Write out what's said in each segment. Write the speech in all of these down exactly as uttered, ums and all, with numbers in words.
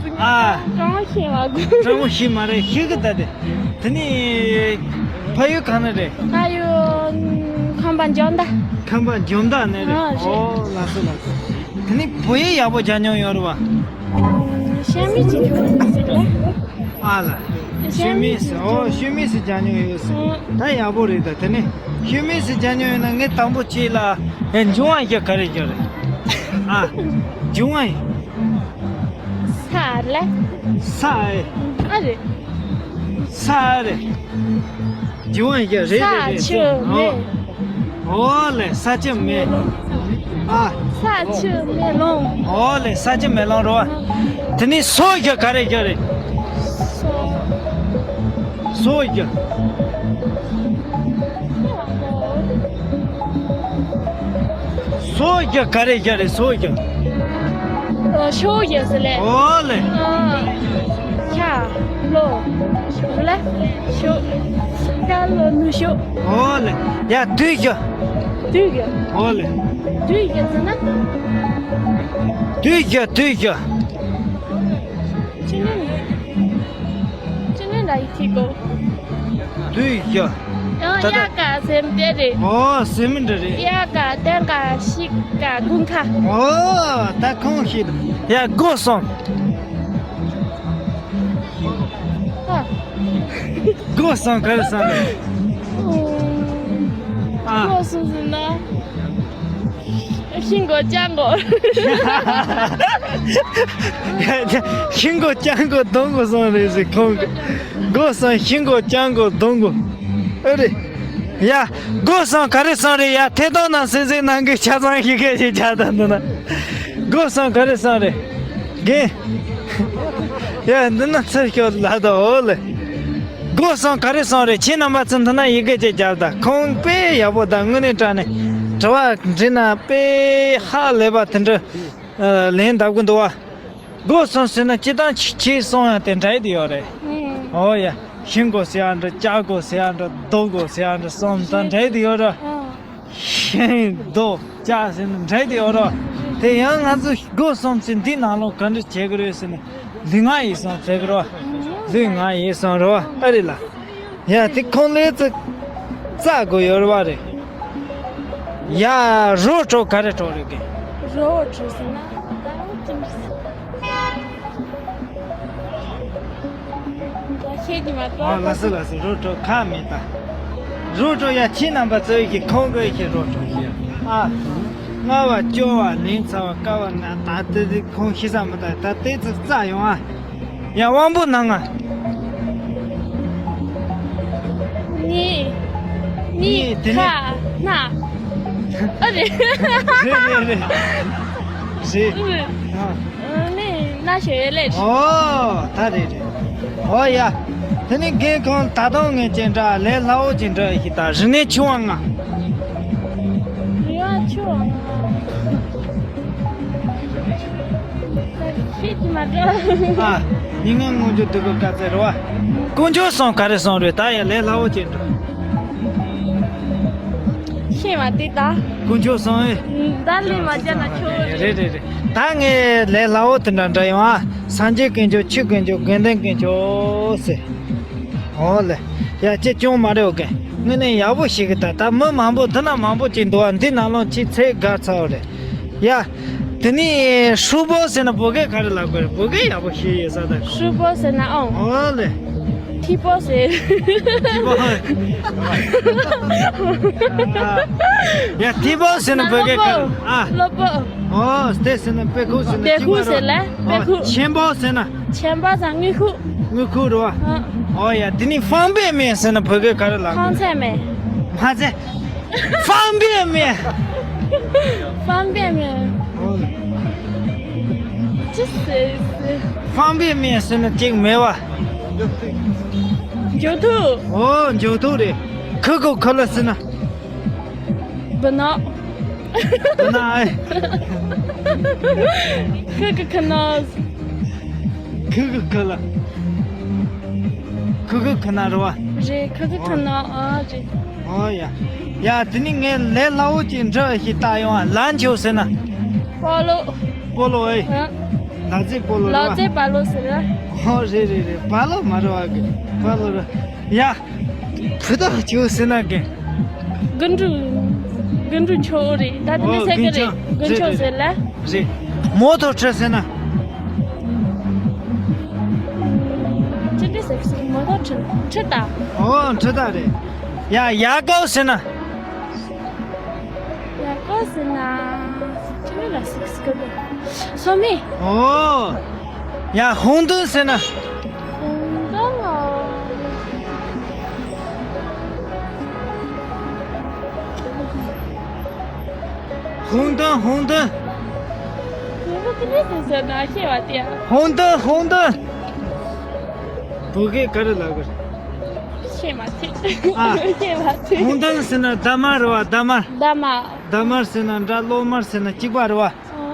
ཨ། དྲང་མོ་ཤེས་མ་དགོས། དྲང་མོ་ཤེས་མ་རེད། ཤེས་གི་ད་དེ། དེ་ནི་ཕ་ཡུལ་གང་ན་རེད། ཕ་ཡུལ་ཁམས་པ་འཇོ་མདའ། ཁམས་པ་འཇོ་མདའ་ནས་རེད། ཨ་རེད། ཨོ་ལགས་སོ་ལགས་སོ། དེ་ནི་བོད་ཡིག་ཡག་པོ་སྦྱང་མྱོང་ཡོད་རེད་བ། ཤ་མི་ཅིག་ཡོད་ཟེར་ལ། ཨ་ལ། ཤ་མི་ཟེར། ཨོ་ཤ་མི་ཟེར་སྦྱང་མྱོང་ཡོད་ཟེར། ཨོ། ད་ཡག་པོ་རེད། ད་དེ་ནི་ཤ་མི་ཟེར་སྦྱང་མྱོང་ཡོད་ན་ངས་དང་པོ་ཅིག་ལ་ཨེ་འབྱུང་བ་ཡི་གེ་ག་རེ་ཡོད་རེད། ཨ། འབྱུང་བ་ཡི། ས་ལ། ས་ཨེ། ཨ་རེད། ས་ཨེ་རེད། འབྱུང་བ་ཡི་གེ་རེད་རེད་རེད། ས་ཆུ་མེ། ཨོ་ལེ། ས་ཆུ་མེ། ཨ། ས་ཆུ་མེ་ལོང་། ཨོ་ལེ། ས་ཆུ་མེ་ལོང་རོ། དེ་ནི་སོ་ཡི་གེ་ག་རེ་ཡོད་རེད། སོ། སོ་ཡི་གེ། སོ་ཡི་གེ་ག་རེ་ཡོད་རེད། སོ་ཡི་གེ། ཨ། ཤོ་ཡི་གེ་ཟེར་ལེ། ཨོ་ལེ། ཨ། ཤ། ལོ། ལ། ཤོ། ཤ་ལོ་ནུ་ཤོ། ཨོ་ལེ། ཡ་དུས་ཡི་གེ། དུས་ཡི་གེ། ཨོ་ལེ། དུས་ཡི་གེ་ཟེར་ན། དུས་ཡི་གེ། དུས་ཡི་གེ། ཅི་ནས། ཅི་ནས་ལ་ཡི་ཐིག་གོ། དུས་ཡི་གེ། ཡང་ད་ལྟ། ཡ་ག་སེམས་དེ་རེད། ཨོ་སེམས་འདྲ་རེད། ཡ་ག་སྟེང་ག་ཤིག་ག་ཀུན་ཁ། ཨོ་ད་ཁོང་ཤིག་ཡ་སྒོ་སོང་། ཨ། སྒོ་སོང་ག་རེ་སོང་རེད། ཨ། སྒོ་སོང་ཟེར་ན། ཤིང་མགོ་ལྕགས་མགོ། ཤིང་མགོ་ལྕགས་མགོ་གདོང་མགོ་སོང་རེད་ཟེར་ཁོང་གིས། སྒོ་སོང་ཤིང་མགོ་ལྕགས་མགོ་གདོང་མགོ། ཨེ་རེད། ཡ། སྒོ་སོང་ག་རེ་སོང་རེད་ཡ། ཐད་གཏོང་ནང་གསན་གཟིགས་གནང་མཁན་ཆ་ཚང་ཞིག་གིས་ཅིག་བྱ་དང་འདུག་ན། སྒོ་སོང་ག་རེ་སོང་རེད། རྒན། ཡ་འདི་ན་ཚུར་ཤོག་ལ་ད་འོ་ལེ། སྒོ་སོང་ག་རེ་སོང་རེད། ཁྱེད་རྣམ་པ་ཚོ་འདི་ན་ཡི་གེ་ཅིག་རྒྱབ་ད། ཁོང་དཔེ་ཡག་པོ་དང་དངོས་གནས་དྲང་གནས་དྲི་བ་འདྲི་ན་དཔེ་ཧ་ལས་པ་དེ་འདྲ་ལན་འདེབས་གི་འདུག་བ། སྒོ་སོང་ཟེར་ན་སྤྱིར་བཏང་ཁྱེད་སོང་ཡང་དེ་འདྲ་ཡི་དེ་ཡོད་རེད། ཨོ་ཡ། ཤིང་མགོ་ཟེར་ཡ་འདྲ། ལྕགས་མགོ་ཟེར་ཡ་འདྲ། རྡོ་མགོ་ཟེར་ཡ་འདྲ། སོང་ད་འདྲ་ཡི་དེ་ཡོད་རེད། ཤིང་རྡོ་ལྕགས་ཟེར་ན་འདྲ་ཡི་དེ་ཡོད་རེད། དེ་ཡང་ང་ཚོ་སྒོ་སོང་ཚེ་འདི་ནང་ལོགས་ག་འདྲ་བྱེད་དགོས་རེད་ཟེར་ན། ལུས་ངག་ཡིད་གསུམ་ཟེར་གི་རེད། ལུས་ངག་ཡིད་གསུམ་རེད་བ། ཨ་རེད་ལ། ཡ་དེ་ཁོང་ལས་ཚིག་རྩ་དགོས་ཡོད་རེད་བ་རེད། ཡ་རོ་བྲོ་ག་རེ་བྲོ་རེད་གི། རོ་བྲོ་ཟེར་ན། ད་ཤེས་ཀྱི་མ་གཏོགས། ཨ་ལགས་སོ་ལགས་སོ། རོ་བྲོ་ཁག་མེད་ད། རོ་བྲོ་ཡ་ཁྱེད་རྣམ་པ་ཚོ་ཡི་གི་ཁོང་གི་ཁྱེད་རོ་བྲོ་ཞིག་ཨ། རྔ་བ་སྐྱོ་བ་ལན་ཚ་བ་དཀའ་བ་ན་ད་དེ་དེ་ཁོང་ཤི་ས་མི་ད་ད་དེ་ཚིག་རྩ་ཡོང་ཨ། ཡ་དབང་པོ་སྣ་ལྔ། གཉིས། གཉིས། གཉིས་དེ་ནས། ཁ། སྣ། ཨ་རེད། རེད་རེད་རེད། རེད། ཨ། ཨ་ནི་སྣ་ཞོ་ཡོད་ལེ། ཨོ་ད་རེད་རེད། ཨོ་ཡ། དེ་ནི་རྒན་ཁོང་ད་དུང་ངས་ཅན་འདྲ་ལས་སླ་བོ་ཅན་འདྲ་ཞིག་ད། རིག་གནས་ཆུང་བ་ལྔ། རིག་གནས་ཆུང་བ་ལྔ། ཤེས་ཀྱི་མ་འདུག་ཨ། མྱི་ངན་ངོ་འཇུག་སྡུག་གི་དཀའ་ཚེ་རེད་བ། དཀོན་མཆོག་གསུམ་ག་རེ་གསུམ་རེད། ད་ཡ་ལས་སླ་བོ་ཅན་འདྲ། ཤེས་མ་དེ་ད། དཀོན་མཆོག་གསུམ་ཨེ། ད་ལས་མ་བརྒྱབ་ན་ཆོག་རེད། རེད་རེད་རེད། ད་ངས་ལས་སླ་བོ་དེ་འདྲ་འདྲ་ཡོང་ཨ། སངས་རྒྱས་དཀོན་མཆོག་ཆོས་དཀོན་མཆོག་དགེ་འདུན་དཀོན་མཆོག་ཟེར། ཨོ་ལེ། ཡ་ཅི་ཅུང་མ་རེད་འོ་གེ། དངོས་གནས་ཡག་པོ་ཞིག་གི་ད། ད་མི་མང་པོ་འདི་ན་མང་པོ་ཅིག་འདུག་བ། འདི་ནང་ལོགས་ཅིག་ཚེ་དགའ་ཚར་བ་རེད། ཡ། དེ་ནི་ཧྲུལ་པོ་ཟེར་ན་བོད་སྐད་ག་རེ་ལབ་དགོས་རེད། བོད་སྐད་ཡག་པོ་ཤེས་ཡོད་ས་ད། ཧྲུལ་པོ་ཟེར་ན་ཨང་། ཨོ་ལེ། ཐིགས་པོ་ཟེར། ཐིགས་པོ། ཡ་ཐིགས་པོ་ཟེར་ན་བོད་སྐད་ག་རེ། ཨ། སློབ་དཔོན། ཨོ་དེ་ཟེར་ན་དཔེ་ཁུག་ཟེར་ན་དཔེ་ཁུག་ཟེར་ལ། དཔེ་ཁུག་ཨོ་ཆེན་པོ་ཟེར་ན། ཆེན་པོ་ཟེར་ན་དངུལ་ཁུག་དངུལ་ཁུག་རེད་བ། ཨ། ཨོ་ཡ་དེ་ནི་方便面ཟེར་ན་བོད་སྐད་ག་རེ་ལབ། ཁང་ཚན་མེད། མ་ཚད། 方便面。 方便面。 ཅི་ཟེར་ཟེར། 方便面ཟེར་ན་ཅིག་མེད་བ། འགྱོ་ཐུག་ཨོ་འགྱོ་ཐུག་རེད། ཁུ་གུ་ཁུ་ལ་ཟེར་ན། བུ་ནོ། བུ་ནོ་ཨེ། ཁུ་གུ་ཁུ་ནོ། ཁུ་གུ་ཁུ་ལ། ཁུ་གུ་ཁུ་ན་རེད་བ། རེད། ཁུ་གུ་ཁུ་ནོ། ཨ་རེད། ཨོ་ཡ། ཡ་དེ་ནི་ངས་ལས་སླ་བོ་ཅིག་འདྲ་ཞིག་བཏགས་ཡོང་ཨ། 篮球ཟེར་ན། སྤོ་ལོ། སྤོ་ལོ་ཨེ། ཨ། ལག་རྩེད་སྤོ་ལོ་རེད་བ། ལག་རྩེད་སྤོ་ལོ་ཟེར་ར། ཨོ་རེད་རེད་རེད། སྤོ་ལོ་མ་རེད་བ། གི་སྤོ་ལོ་རེད། ཡ། ཕུ་ཐག་ཆོད་ཟེར་ན་གི། རྒུན་འབྲུམ། རྒུན་འབྲུམ་མཆོག་རེད། ད་དེ་ནས་ཨོ་ཟེར་གི་རྒུན་ཆང་། རེད། རྒུན་ཆང་ཟེར་ལ། རེད། མོ་ཐོ་ཁྲི་ཟེར་ན། ཅི་འདྲ་ཟེར་གི། མོ་ཐོ་ཁྲི། ཁྲི་ཏ། ཨོ་ཁྲི་ཏ་རེད། ཡ་ཡ་གོ་ཟེར་ན། ཡ་གོ་ཟེར་ན། ཅི་འདྲ་ཟེར་གི། སོ་མི། ཨོ། ཡ་ཧུང་ཏུན་ཟེར་ན། ཧུང་ཏུན་ཨོ། ཧུང་ཏུན། ཧུང་ཏུན། ཧུང་ཏུན་ཟེར་ན་ཤེས་པ་དེ། ཧུང་ཏུན། ཧུང་ཏུན། བོད་སྐད་ག་རེ་ལབ་དགོས། ཤེས་མ་ཐུབ། ཨ། ཤེས་མ་ཐུབ། ཧུང་ཏུན་ཟེར་ན་འདབ་མ་རེད་བ། འདབ་མ། འདབ་མ། འདབ་མ་ཟེར་ན་འདྲ། གློག་དམར་ཟེར་ན་གཅིག་པ་རེད་བ།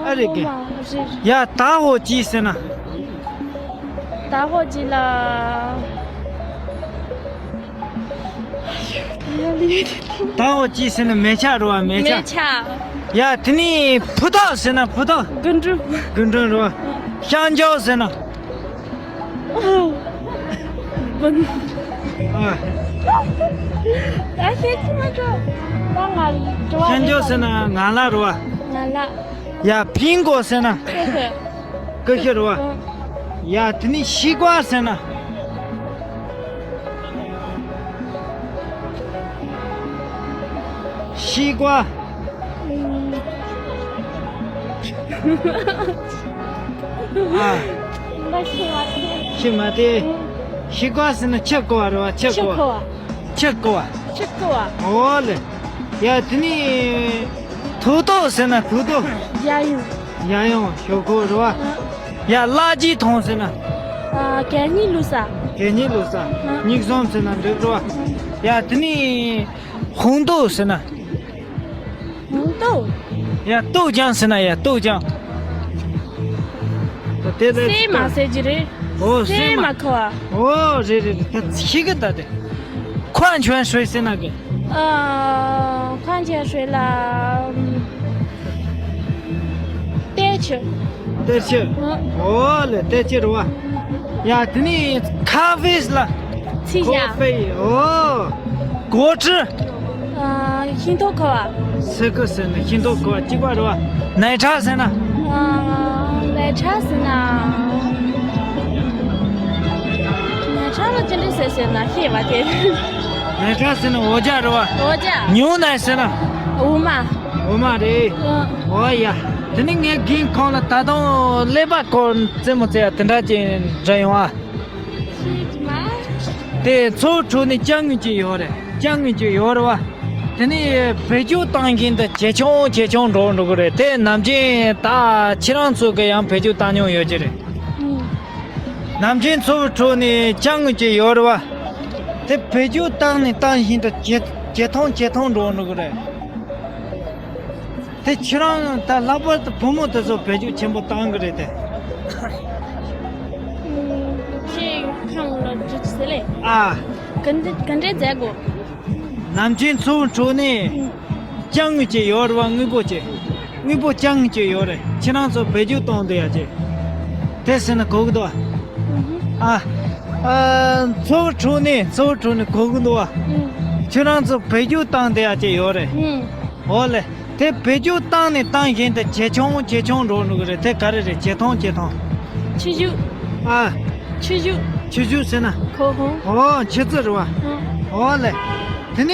ཨ་རེད་གི། ཨོ་མ་རེད། ཡ་ད་ཧོ་ཅི་ཟེར་ན། ད་ཧོ་ཅི་ལ། ད་ཧོ་ཅི་ཟེར་ན་མེ་ཆ་རེད་བ། མེ་ཆ། མེ་ཆ། ཡ་དེ་ནས་ཕུ་ཐག་ཟེར་ན་ཕུ་ཐག། རྒུན་འབྲུམ། རྒུན་འབྲུམ་རེད་བ། ཤང་ཅའོ་ཟེར་ན། རྒུན། ཨ། ད་ཤེས་ཀྱི་མ་འགྲོ། ད་ང་ལ་དྲི་བ། ཤང་ཅའོ་ཟེར་ན་ངང་ལག་རེད་བ། ངང་ལག། ཡ་ཕིང་གོ་ཟེར་ན། ཀུ་ཤུ། ཀུ་ཤུ་རེད་བ། ཨ། ཡ་དེ་ནས་ཤི་ཀ་ཟེར་ན། ཤི་ཀ། ཨ། ང་ཤེས་མ་ཐུབ། ཤེས་མ་ཐུབ། ཨ། ཤི་ཀ་ཟེར་ན་ཁྱི་ཀོ་བ་རེད་བ། ཁྱི་ཁྱི་ཀོ་བ། ཁོ་བ། ཁྱི་ཀོ་བ། ཁྱི་ཀོ་བ། ཨོ་ལེ། ཡ་དེ་ནས་ཐུག་ཏོ་ཟེར་ན་ཐུག་ཏོ། ཡ་ཡུ། ཡ་ཡང་ཞོག་ཁོ་རེད་བ། ཡ་ལ་ཇི་ཐོང་ཟེར་ན། ཨ། གད་སྙིགས་བླུགས་ས། གད་སྙིགས་བླུགས་ས། ཨ། མིག་ཟུམ་ཟེར་ན་འགྲིག་རེད་བ། ཡ་དེ་ནས་ཧུང་ཏོ་ཟེར་ན། ཧུང་ཏོ། ཡ་ཏོ་ཅང་ཟེར་ན། ཡ་ཏོ་ཅང་། ད་དེ་ལས་སྲན་མ་ཟེར་གྱི་རེད། ཨོ་སྲན་མ། སྲན་མ་ཁོ་བ། ཨོ་རེད་རེད་རེད། ད་ཤེས་གི། ད་དེ་ཁོན་ཆོན་ཧྲུའེ་ཟེར་ན་གི། ཨ། ཁོན་ཆོན་ཧྲུའེ་ལ། ཏེ་ཆུ། ཏེ་ཆུ། ཨ། ཨོ་ལེ། ཏེ་ཆུ་རེད་བ། ཡ་དེ་ནས་ཁ་ཧྥེ་ལ། ཚི་ཞ། ཁོ་ཧྥེ། ཨོ། གོ་ཀྲི། ཨ། ཤིང་ཏོག་ཁོ་བ། སི་ཀུ་ཟེར་ན་ཤིང་ཏོག་ཁོ་བ་གཅིག་པ་རེད་བ། ནས་ཁྲ་ཟེར་ན། ཨ། ནས་ཁྲ་ཟེར་ན། ནས་ཁྲ་ལ་ཅི་འདྲ་ཟེར་ཟེར་ན་ཤེས་པ་དེ། ནས་ཁྲ་ཟེར་ན་འོ་ཇ་རེད་བ། འོ་ཇ། ཉུང་ནས་ཟེར་ན། འོ་མ། འོ་མ་རེད། ཨ། ཨོ་ཡ། དེ་ནས་ངའི་རྒན་ཁོང་ལ་ད་དུང་ཀླད་པ་སྐོར་རྩེད་མོ་རྩེ་ཡ་དེ་འདྲ་ཅིག་འདྲི་ཡོང་ཨ། ཤེས་ཀྱི་མ། དེ་མཚོ་བོད་ཁྲོད་ནས་ཅ་དངོས་ཅིག་ཡོད་རེད། ཅ་དངོས་ཅིག་ཡོད་རེད་བ། དེ་ནས་བེད་སྤྱོད་བཏང་བཞིན་དུ་ཇེ་ཆུང་ཇེ་ཆུང་འགྲོ་འགྲོ་གི་རེད། དེ་ནམ་རྒྱུན་ད་ཁྱེད་རང་ཚོ་གི་ཡང་བེད་སྤྱོད་བཏང་མྱོང་ཡོད་ཀྱི་རེད། ཨང་། ནམ་རྒྱུན་མཚོ་བོད་ཁྲོད་ནས་ཅ་དངོས་ཅིག་ཡོད་རེད་བ། དེ་བེད་སྤྱོད་བཏང་ནས་བཏང་བཞིན་དུ་ཇེ་ཇེ་ཐུང་ཇེ་ཐུང་འགྲོ་འགྲོ་གི་རེད། དེ་ཁྱེད་རང་ད་ལྷག་པར་དུ་བུ་མོ་དེ་ཚོ་བེད་སྤྱོད་ཆེན་པོ་བཏང་གི་རེད་དེ། ཨུམ། ཁྱེད་ཁམས་ལ་འཇུག་ཟེར་ལེ། ཨ། ག་འདྲ་ག་འདྲ་མཛད་དགོས། ནམ་རྒྱུན་མཚོ་བོད་ཁྲོད་ནས་ཅ་དངོས་ཅིག་ཡོད་རེད་བ། དངོས་པོ་ཅིག་དངོས་པོ་ཅ་དངོས་ཅིག་ཡོད་རེད། ཁྱེད་རང་ཚོ་བེད་སྤྱོད་གཏོང་བསྡད་ཡ་ཅིག་དེ་ཟེར་ན་གོ་གི་འདུག་བ། ཨ། ཨ། མཚོ་བོད་ཁྲོད་ནས་མཚོ་བོད་ཁྲོད་ནས་གོ་གི་འདུག་བ། ཁྱེད་རང་ཚོ་བེད་སྤྱོད་བཏང་བསྡད་ཡ་ཅིག་ཡོད་རེད། ཨོ་ལེ། དེ་བེད་སྤྱོད་བཏང་ནས་བཏང་བཞིན་དུ་ཇེ་ཆུང་ཇེ་ཆུང་འགྲོ་འགྲོ་གི་རེད། དེ་ག་རེ་རེད། ཇེ་ཐུང་ཇེ་ཐུང་། ཆུ་ཆུ། ཨ། ཆུ་ཆུ། ཆུ་ཆུ་ཟེར་ན། ཁོ་ཧོ། ཨོ་ཆུ་ཚོད་རེད་བ། ཨོ་ལེ། དེ་ནས།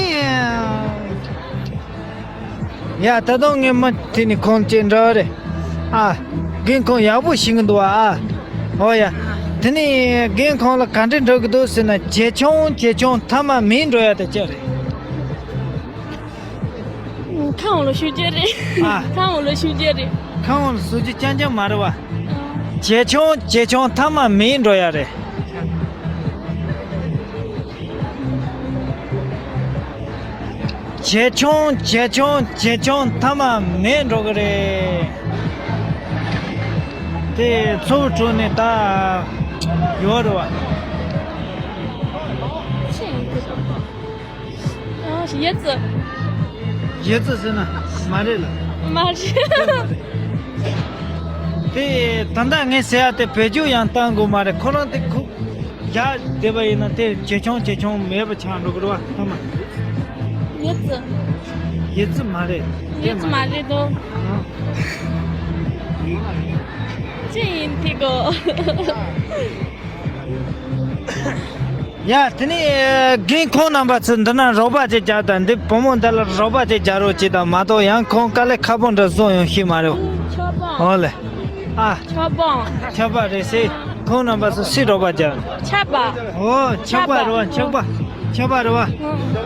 ཡ་ད་དུང་ངས་མི་དེ་ནས་ཁོང་ཅིག་འདྲི་བ་རེད། ཨ། རྒན་ཁོང་ཡག་པོ་ཤེས་གི་འདུག་བ། ཨ། ཨོ་ཡ། དེ་ནས་རྒན་ཁོང་ལ་ག་འདྲ་འདྲི་གི་འདུག་ཟེར་ན། ཇེ་ཆུང་ཇེ་ཆུང་མཐའ་མ་མེད་འགྲོ་ཡ་དེ་ཅི་རེད། ཁམས་ལ་ཞུ་རྒྱུ་རེད། ཨ། ཁམས་ལ་ཞུ་རྒྱུ་རེད། ཁམས་ལ་ཞུ་རྒྱུ་རྐྱང་རྐྱང་མ་རེད་བ། ཇེ་ཆུང་ཇེ་ཆུང་མཐའ་མ་མེད་འགྲོ་ཡ་རེད། ཇེ་ཆུང་ཇེ་ཆུང་ཇེ་ཆུང་མཐའ་མ་མེད་འགྲོ་གི་རེད། དེ་མཚོ་བོད་ཁྲོད་ནས་ད་ཡོད་རེད་བ། ཨ། ཡི་ཙི། ཡི་ཙི་ཟེར་ན་མ་རེད་ལ། མ་རེད། དེ་ད་ལྟ་ངས་ཟེར་ཡ་དེ་བེད་སྤྱོད་ཡང་བཏང་དགོས་མ་རེད། ཁོ་རང་དེ་ཁུག་རྒྱག་བསྡད་པ་ཡིན་ན་དེ་ཇེ་ཆུང་ཇེ་ཆུང་མེད་པ་ཆགས་འགྲོ་གི་རེད་བ། ཐ་མ། ཡི་ཙི། ཡི་ཙི་མ་རེད། ཡི་ཙི་མ་རེད་དོ། ཨ། ཅི་ཡིན་དེ་གོ། ཡ། དེ་ནས་རྒན་ཁོང་རྣམ་པ་ཚོ་འདི་ན་རོགས་པ་ཅིག་རྒྱག་དང་། འདི་བུ་མོ་འདི་ལ་རོགས་པ་ཅིག་རྒྱག་རོགས་བྱེད་དང་མ་གཏོགས། ཡང་ཁོང་དཀའ་ལས་ཁག་པོ་འདྲ་བཟོ་ཡོང་ཤེས་མ་རེད། ཆོག་པ། ཨོ་ལེ། ཨ། ཆོག་པ། ཆོག་པ་རེད་ཟེར། ཁོང་རྣམ་པ་ཚོ་སུས་རོགས་པ་རྒྱག། ཆོག་པ། ཨོ། ཆོག་པ་རེད་བ། ཆོག་པ། ཆོག་པ་རེད་བ།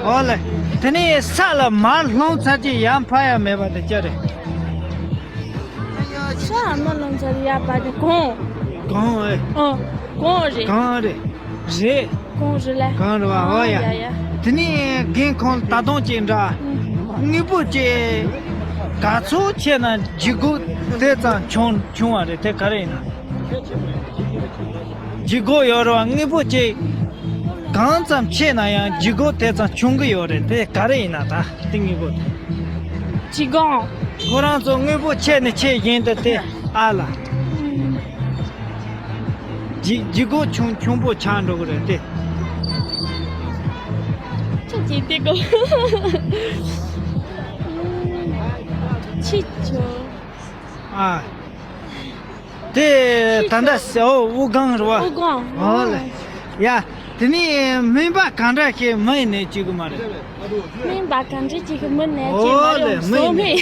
ཨོ་ལེ། དེ་ནས་ས་ལ་མར་ལྷུང་ཚར་གྱི་ཡར་འཕར་ཡ་མེད་པ་དེ་ཅི་རེད། ཤ་མ་ལོང་ཚར་ཡ་པ་དེ་གོང་། གོང་ཨེ། ཨ། གོང་རེད། གོང་རེད། རེད། གོང་རེད་ལ། གོང་རེད་བ། ཨོ་ཡ། ཡ་ཡ། དེ་ནས་རྒན་ཁོང་ད་དུང་ཅིག་འདྲ། ཨུ། དངོས་པོ་ཅིག་ག་ཚོད་ཆེ་ན་ལྗིད་ཁོག་དེ་ཙམ་ཆུང་ཆུང་བ་རེད། དེ་ག་རེ་ཡིན་ན། ལྗིད་ཁོག་ཡོད་རེད་བ། དངོས་པོ་ཅིག་གང་ཙམ་ཆེ་ན་ཡང་ལྗིད་ཁོག་དེ་ཙམ་ཆུང་གི་ཡོད་རེད། དེ་ག་རེ་ཡིན་ན་ད། ཏིང་ངེ་གོ། ཅི་གང་། ཁོ་རང་ཚོ་དངོས་པོ་ཆེ་ནས་ཆེ་བཞིན་དུ་དེ་ཨ་ལ། ལྗིད་ལྗིད་ཁོག་ཆུང་ཆུང་པོ་ཆགས་འགྲོ་གི་རེད་དེ། ཁྱོད་ཀྱིས་དེ་གོ། ཕྱི་ཆོ། ཨ། དེ་ད་ལྟ་ཟེར། ཨོ། དབུགས་ལྒང་རེད་བ། དབུགས་ལྒང་། ཨོ་ལེ། ཡ། དེ་ནས་སྨན་པ་གང་འདྲ་ཞིག་མི་ནས་བཅོས་གི་མ་རེད། སྨན་པ་གང་འདྲ་ཅིག་གི་མི་ནས་བཅོས་མ། ཨོ་ལེ། རེད་མི་སོ་ནས། མེད།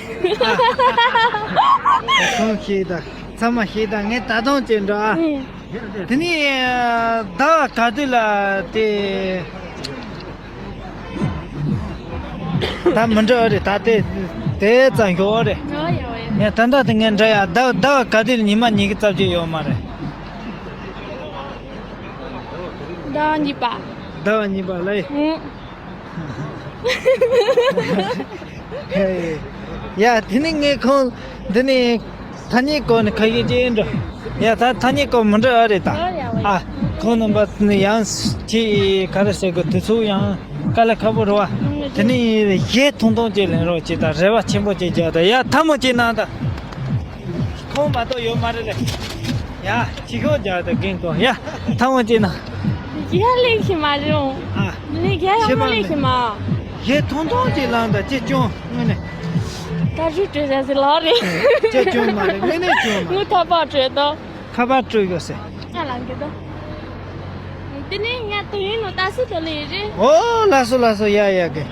ཨ། ཁོང་ཤེས་ད། ཚང་མ་ཤེས་ད། ངས་ད་དུང་བཅོས་འགྲོ་ཨ། ཨུ། དེ་ནས་ཟླ་བ་ག་དུས་ལ་དེ། ད་མི་འདྲ་བ་རེད། ད་དེ་དེ་ཙམ་ཞོག་རེད། ཨོ་ཡ་ཨོ་ཡ། ངས་ད་ལྟ་དེ་ངས་འདྲ་ཡ། ཟླ་ཟླ་བ་ག་དུས་ཉི་མ་ཉི་ཤུ་རྩ་བརྒྱད་ཡོད་མ་རེད། ཟླ་བ་གཉིས་པ། ཟླ་བ་གཉིས་པ་ལ་ཡིན། ཨུ། ཡ། དེ་ནི་ངས་ཁོང་འདི་ནས་ཐ་སྙད་སྐོར་ནས་ཁ་ཤས་ཅིག་འདྲི། ཡ། ད་ཐ་སྙད་སྐོར་མི་འདྲ་བ་རེད་ད། ཨ། ཁོང་རྣམ་པ་ནི་ཡང་ཅིག་ག་རེ་ཟེར་དགོས། དུས་ཚོད་ཡང་དཀའ་ལས་ཁག་པོ་རེད་བ། དེ་ནི་གཞས་ཐུང་ཐུང་ཅིག་ལེན་རོགས་བྱེད་དང་། རེ་བ་ཆེན་པོ་ཅིག་རྒྱག་དང་། ཡ། ཐལ་མོ་ཅིག་གནང་དང་། ཁོང་མ་གཏོགས་ཡོད་མ་རེད་ལེ། ཡ། ཅི་ཤོག་རྒྱག་དང་རྒན་ཁོང་། ཡ། ཐལ་མོ་ཅིག་གནང་། ཡ། ལེགས་ཤིག་མ་རེད། ཨ། ལེགས་ཡ་ཡག་པོ་ལེགས་ཤིག་མ། གཞས་ཐུང་ཐུང་ཅིག་ལེན་དང་། ཅི་སྐྱོན་དངོས་གནས། ད་རུ་སྤྲོད་བྱ་ཟེར་ལོ་རེད། ཅི་སྐྱོན་མ་རེད། དངོས་གནས་སྐྱོན་མ་རེད། ངུ་ཐ་པ་སྤྲོད་དོ། ཁ་པར་སྤྲོད་དགོས་ཟེར། ཨ་ལ་འགི་དོ། དེ་ནས་ང་དུ་ཡིན་ནོ་ད་སུ་དོ་ལེ་རེད། ཨོ། ལགས་སོ་ལགས་སོ། ཡ་ཡ་གི།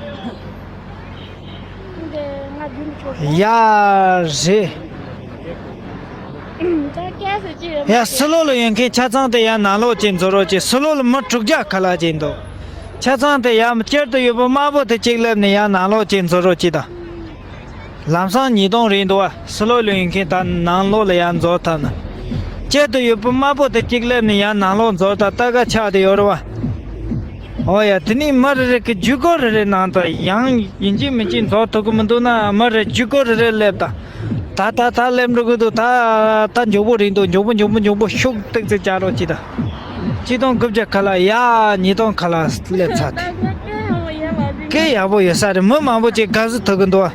འདི་ང་རྒྱུན་ཆོག་གི། ཡ། རེད། ད་སྐད་ཟེར་གྱི་ཡོད། ཡ། ཕྱི་ལོགས་ལ་ཡོད་མཁན་ཆ་ཚང་དེ་ཡར་ནང་ལོགས་ཅིག་འཛུལ་རོགས་གྱིས། ཕྱི་ལོགས་ལ་མི་དྲུག་བརྒྱ་ཁ་ལག་ཅིག་འདུག་ཆ་ཚང་དེ་ཡར་དཀྱིལ་དུ་ཡོད་པ་དམར་པོ་དེ་གཅིག་སླེབས་ནས་ཡར་ནང་ལོགས་ཅིག་འཛུལ་རོགས་གྱིས་དང་། ལམ་སང་ཉིས་སྟོང་རེད་འདུག་བ། ཕྱི་ལོགས་ལ་ཡོད་མཁན་ད་ནང་ལོགས་ལ་ཡར་འཛུལ་ཐུབ་ན། དཀྱིལ་དུ་ཡོད་པ་དམར་པོ་དེ་གཅིག་སླེབས་ནས་ཡར་ནང་ལོགས་འཛུལ་ད། སྟར་ཁ་ཆག་དེ་ཡོད་རེད་བ། ཨོ་ཡ། དེ་ནས་མི་རེ་རེ་གི་ཇུས་འགོད་རེ་རེ་གནང་དང་། ཡང་ཡིན་གཅིག་མིན་གཅིག་འཛུལ་ཐུབ་ཀྱི་མི་འདུག་ན། མི་རེ་ཇུས་འགོད་རེ་རེ་སླེབས་དང་། ད་ད་ད་སླེབས་འགྲོ་གི་འདུག་ད་ད་མགྱོགས་པོ་རེད་འདུག་མགྱོགས་པོ་མགྱོགས་པོ་མགྱོགས་པོ་ཤུགས་ཏོག་ཙམ་རྒྱག་རོགས་གྱིས་དང་། ཆིག་སྟོང་དགུ་བརྒྱ་ཁ་ལག་ཡ། ཉིས་སྟོང་ཁ་ལག་སླེབས་ཚར་ཏེ། སྐད་ཡག་པོ་ཡོད་ས་རེད། མི་མང་པོ་ཅིག་དགའ་བསུ་ཐོབ་གི་འདུག་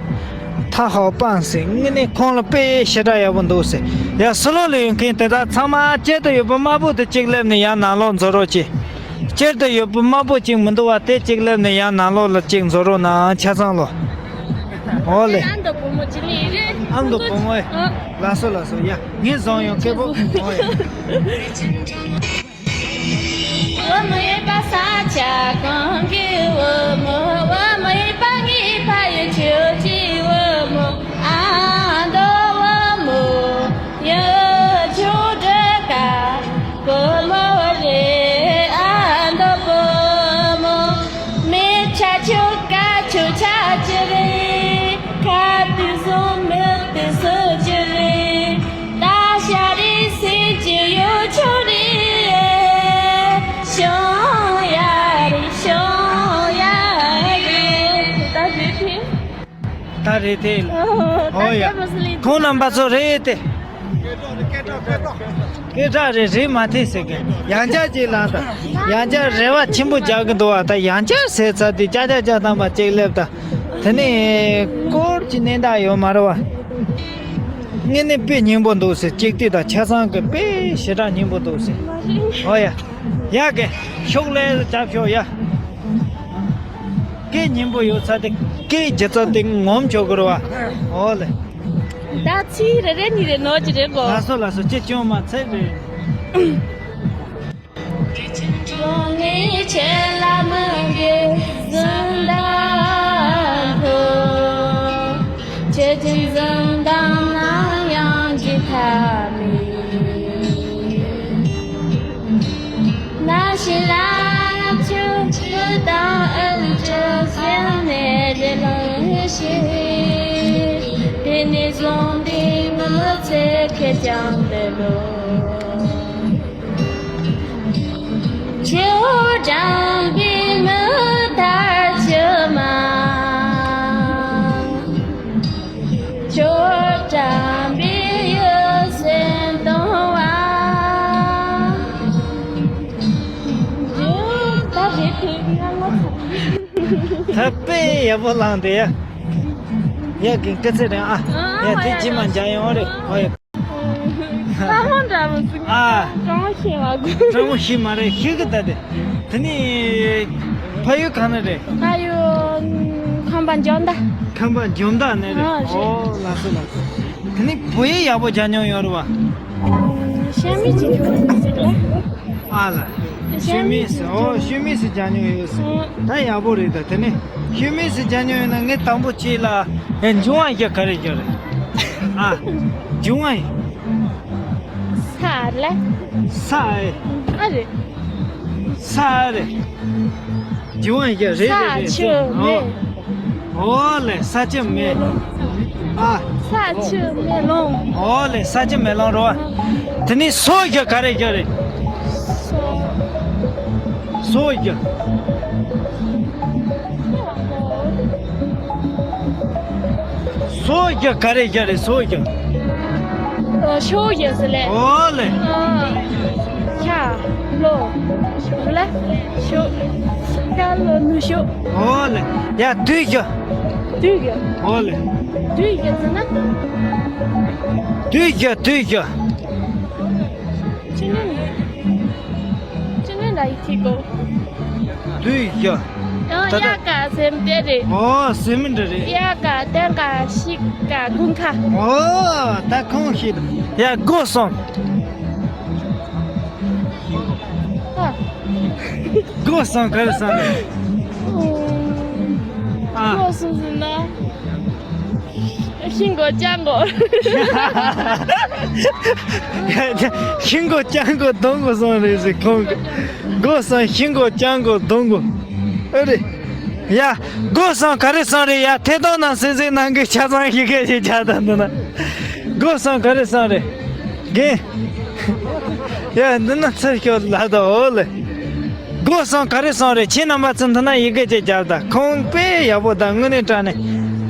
ཐ་ཧའོ་པང་ཟེར། དངོས་གནས་ཁོང་ལ་དཔེ་ཞེ་དྲག་ཡག་པོ་འདུག་ཟེར། ཡ། ཕྱི་ལོགས་ལ་ཡོད་མཁན་དེ་དག་ཚང་མ་དཀྱིལ་དུ་ཡོད་པ་དམར་པོ་དེ་གཅིག་སླེབས་ནས་ཡར་ནང་ལོགས་འཛུལ་རོགས་གྱིས། དཀྱིལ་དུ་ཡོད་པ་དམར་པོ་གཅིག་མི་འདུག་བ། དེ་གཅིག་སླེབས་ནས་ཡར་ནང་ལོགས་ལ་གཅིག་འཛུལ་རོགས་གནང་། ཆ་ཚང་ལོ། ཨོ་ལེ། ཨ་མདོ་བུ་མོ་གཅིག་ལས་རེད། ཨ་མདོ་བུ་མོ་ཨེ། ཨ། ལགས་སོ་ལགས་སོ། ཡ། ངས་བཟང་ཡོང་སྐད་པོ། ཨོ་ཡ། བུ་མོ་ཡོད་པ་ས་ཆ་གང་གི་བུ་མོ། བུ་མོ་ཡོད་པ་ངའི་ཕ་ཡུལ་ཆོས་ཀྱི་བུ་མོ། ཨ་མདོ་བུ་མོ། ཡུལ་ཆུང་འབྲོག་དཀར་བུ་མོ་རེད། ཨ་མདོ་བུ་མོ། མི་ཆ་ཆུང་ཀ་ཆུང་ཆ་ཅི་རེད། ཁ་དུས་སུ་མི་དུས་སུ་ཅི་རེད། ད་ཤ་རེད་ཟེར་གྱི་ཡོད་ཆོག་རེད། ཤོང་ཡ་རེད། ཤོང་ཡ་རེད། ད་རེད་དེ། ད་རེད་དེ། ཨོ་ཡ། ད་ཁོང་རྣམ་པ་ཚོ་རེད་དེ། སྐད་གྲགས་རེད། རེད་མ་ཐེ་ཟེར་གི། ཡང་བསྐྱར་ཅིག་ལ་ད། ཡང་བསྐྱར་རེ་བ་ཆེན་པོ་རྒྱག་གི་འདུག་བ། ད་ཡང་བསྐྱར་ཟེར་ཚར་དུས་ཅག་ཅག་ཅག་དང་པ་ཅིག་སླེབས་ད། དེ་ནས་སྐོར་གྱི་གནས་སྟངས་ཡོད་མ་རེད་བ། དངོས་གནས་དཔེ་སྙན་པོ་འདུག་ཟེར། ཅིག་ཏི་དང་ཆ་ཚང་གི་དཔེ་ཞེ་དྲག་སྙན་པོ་འདུག་ཟེར། མ་རེད། ཨོ་ཡ། ཡ་གི། ཤོག་ལེ་རྒྱབ་ཤོག་ཡ། སྐད་སྙན་པོ་ཡོད་ཚ་དེ། སྐད་རྒྱུ་ཚ་དེ་ངོམ་ཆོག་གི་རེད་བ། ཨོ་ལེ། ད་ཚིག་རེ་རེ་གཉིས་རེ་ནོར་གྱི་རེད་གོ། ལགས་སོ་ལགས་སོ། ཅི་ཅུང་མ་ཚད་རེད། ད་དཔེ་ཡག་པོ་བླངས་ཏེ་ཡ། ཡ་གི་སྐད་ཚེ་རིང་ཨ། ཡ་དེ་ཅི་མ་འཇག་ཡོང་རེད། ཨོ་ཡ། ལྷ་མོ་འདྲ་པོ་ཟིག་ཨ། སྤྲང་བོ་ཤེས་པ་དགོས། སྤྲང་བོ་ཤེས་མ་རེད། ཤེས་གི་ད་དེ། དེ་ནི་ཕ་ཡུལ་གང་ནས་རེད། ཕ་ཡུལ་ཁམས་པ་འཇོ་མདའ། ཁམས་པ་འཇོ་མདའ་ནས་རེད། ཨ་རེད། ཨོ་ལགས་སོ་ལགས་སོ། དེ་ནི་བོད་ཡིག་ཡག་པོ་སྦྱང་མྱོང་ཡོད་རེད་བ། ཤ་མི་ཅིག་ཡོད་ཟེར་ལ། ཨ་ལ། ཤུལ་མེས་སུ། ཨོ་ཤུལ་མེས་སུ་སྦྱང་མྱོང་ཡོད་ཟེར། ཨོ། ད་ཡག་པོ་རེད། ད་དེ་ནས་ཤུལ་མེས་སུ་སྦྱང་མྱོང་ཡོད་ན། ངས་དང་པོ་ཅིག་ལ། ཨེ་འབྱུང་བ་ཡི་གེ་ག་རེ་ཡོད་རེད། ཨ། འབྱུང་བ་ཡི། ས་ལ། ས་ཨེ། ཨ་རེད། ས་ཨེ་རེད། འབྱུང་བ་ཡི་གེ་རེད་རེད་རེད། ས་ཆུ་མེ། ཨོ། ཨོ་ལེ། ས་ཆུ་མེ་ལོང་། ཨ། ས་ཆུ་མེ་ལོང་། ཨོ་ལེ། ས་ཆུ་མེ་ལོང་རེད་བ། དེ་ནས་སོ་ཡི་གེ་ག་རེ་ཡོད་རེད། སོ། སོ་ཡི་གེ། སོ་ཡི་གེ་ག་རེ་ཡོད་རེད། སོ་ཡི་གེ། ཨ། ཤོ་ཡི་གེ་ཟེར་ལེ། ཨོ་ལེ། ཨ། ཤ། ལོ། ལ། ཤོ། ཤ་ལོ་ལུ་ཤོ། ཨོ་ལེ། ཡ་དུ་ཡི་གེ། དུ་ཡི་གེ། ཨོ་ལེ། དུ་ཡི་གེ་ཟེར་ན། དུ་ཡི་གེ། དུ་ཡི་གེ། ཅི་ནས། ཅི་ནས་ལ་ཡི་ཐི་གོ། དུ་ཡི་གེ། ཡང་ད་ད། ཡ་ག་སེམས་དེ་རེད། ཨོ་སེམས་འདི་རེད། ཡ་ག་སྟེང་ག་ཤིག་ག་དགུན་ཁ། ཨོ་ད་ཁོང་ཤིག་ཡ་སྒོ་སོང་། ཨ། སྒོ་སོང་ག་རེ་སོང་རེད། ཨ། སྒོ་སོང་ཟེར་ན། ཤིང་སྒོ་ལྕགས་སྒོ། ཤིང་སྒོ་ལྕགས་སྒོ་སྡོང་སྒོ་སོང་རེད་ཟེར་ཁོང་གིས། སྒོ་སོང་ཤིང་སྒོ་ལྕགས་སྒོ་སྡོང་སྒོ། ཨ་རེད། ཡ། སྒོ་སོང་ག་རེ་སོང་རེད། ཡ་ཐད་གཏོང་ནང་སེམས་སེམས་ནང་གི་ཆ་ཚང་ཞིག་གི་ཞིག་ཆ་ད་འདུག་ན། སྒོ་སོང་ག་རེ་སོང་རེད། རྒན། ཡ་འདི་ན་ཚུར་ཤོག་ལབ་དང་། ཨོ་ལེ། སྒོ་སོང་ག་རེ་སོང་རེད། ཁྱེད་རྣམ་པ་ཚོ་འདི་ན་ཡི་གེ་ཅིག་རྒྱབ་དང་། ཁོང་དཔེ་ཡག་པོ་དང་། དངོས་གནས་དྲང་གནས་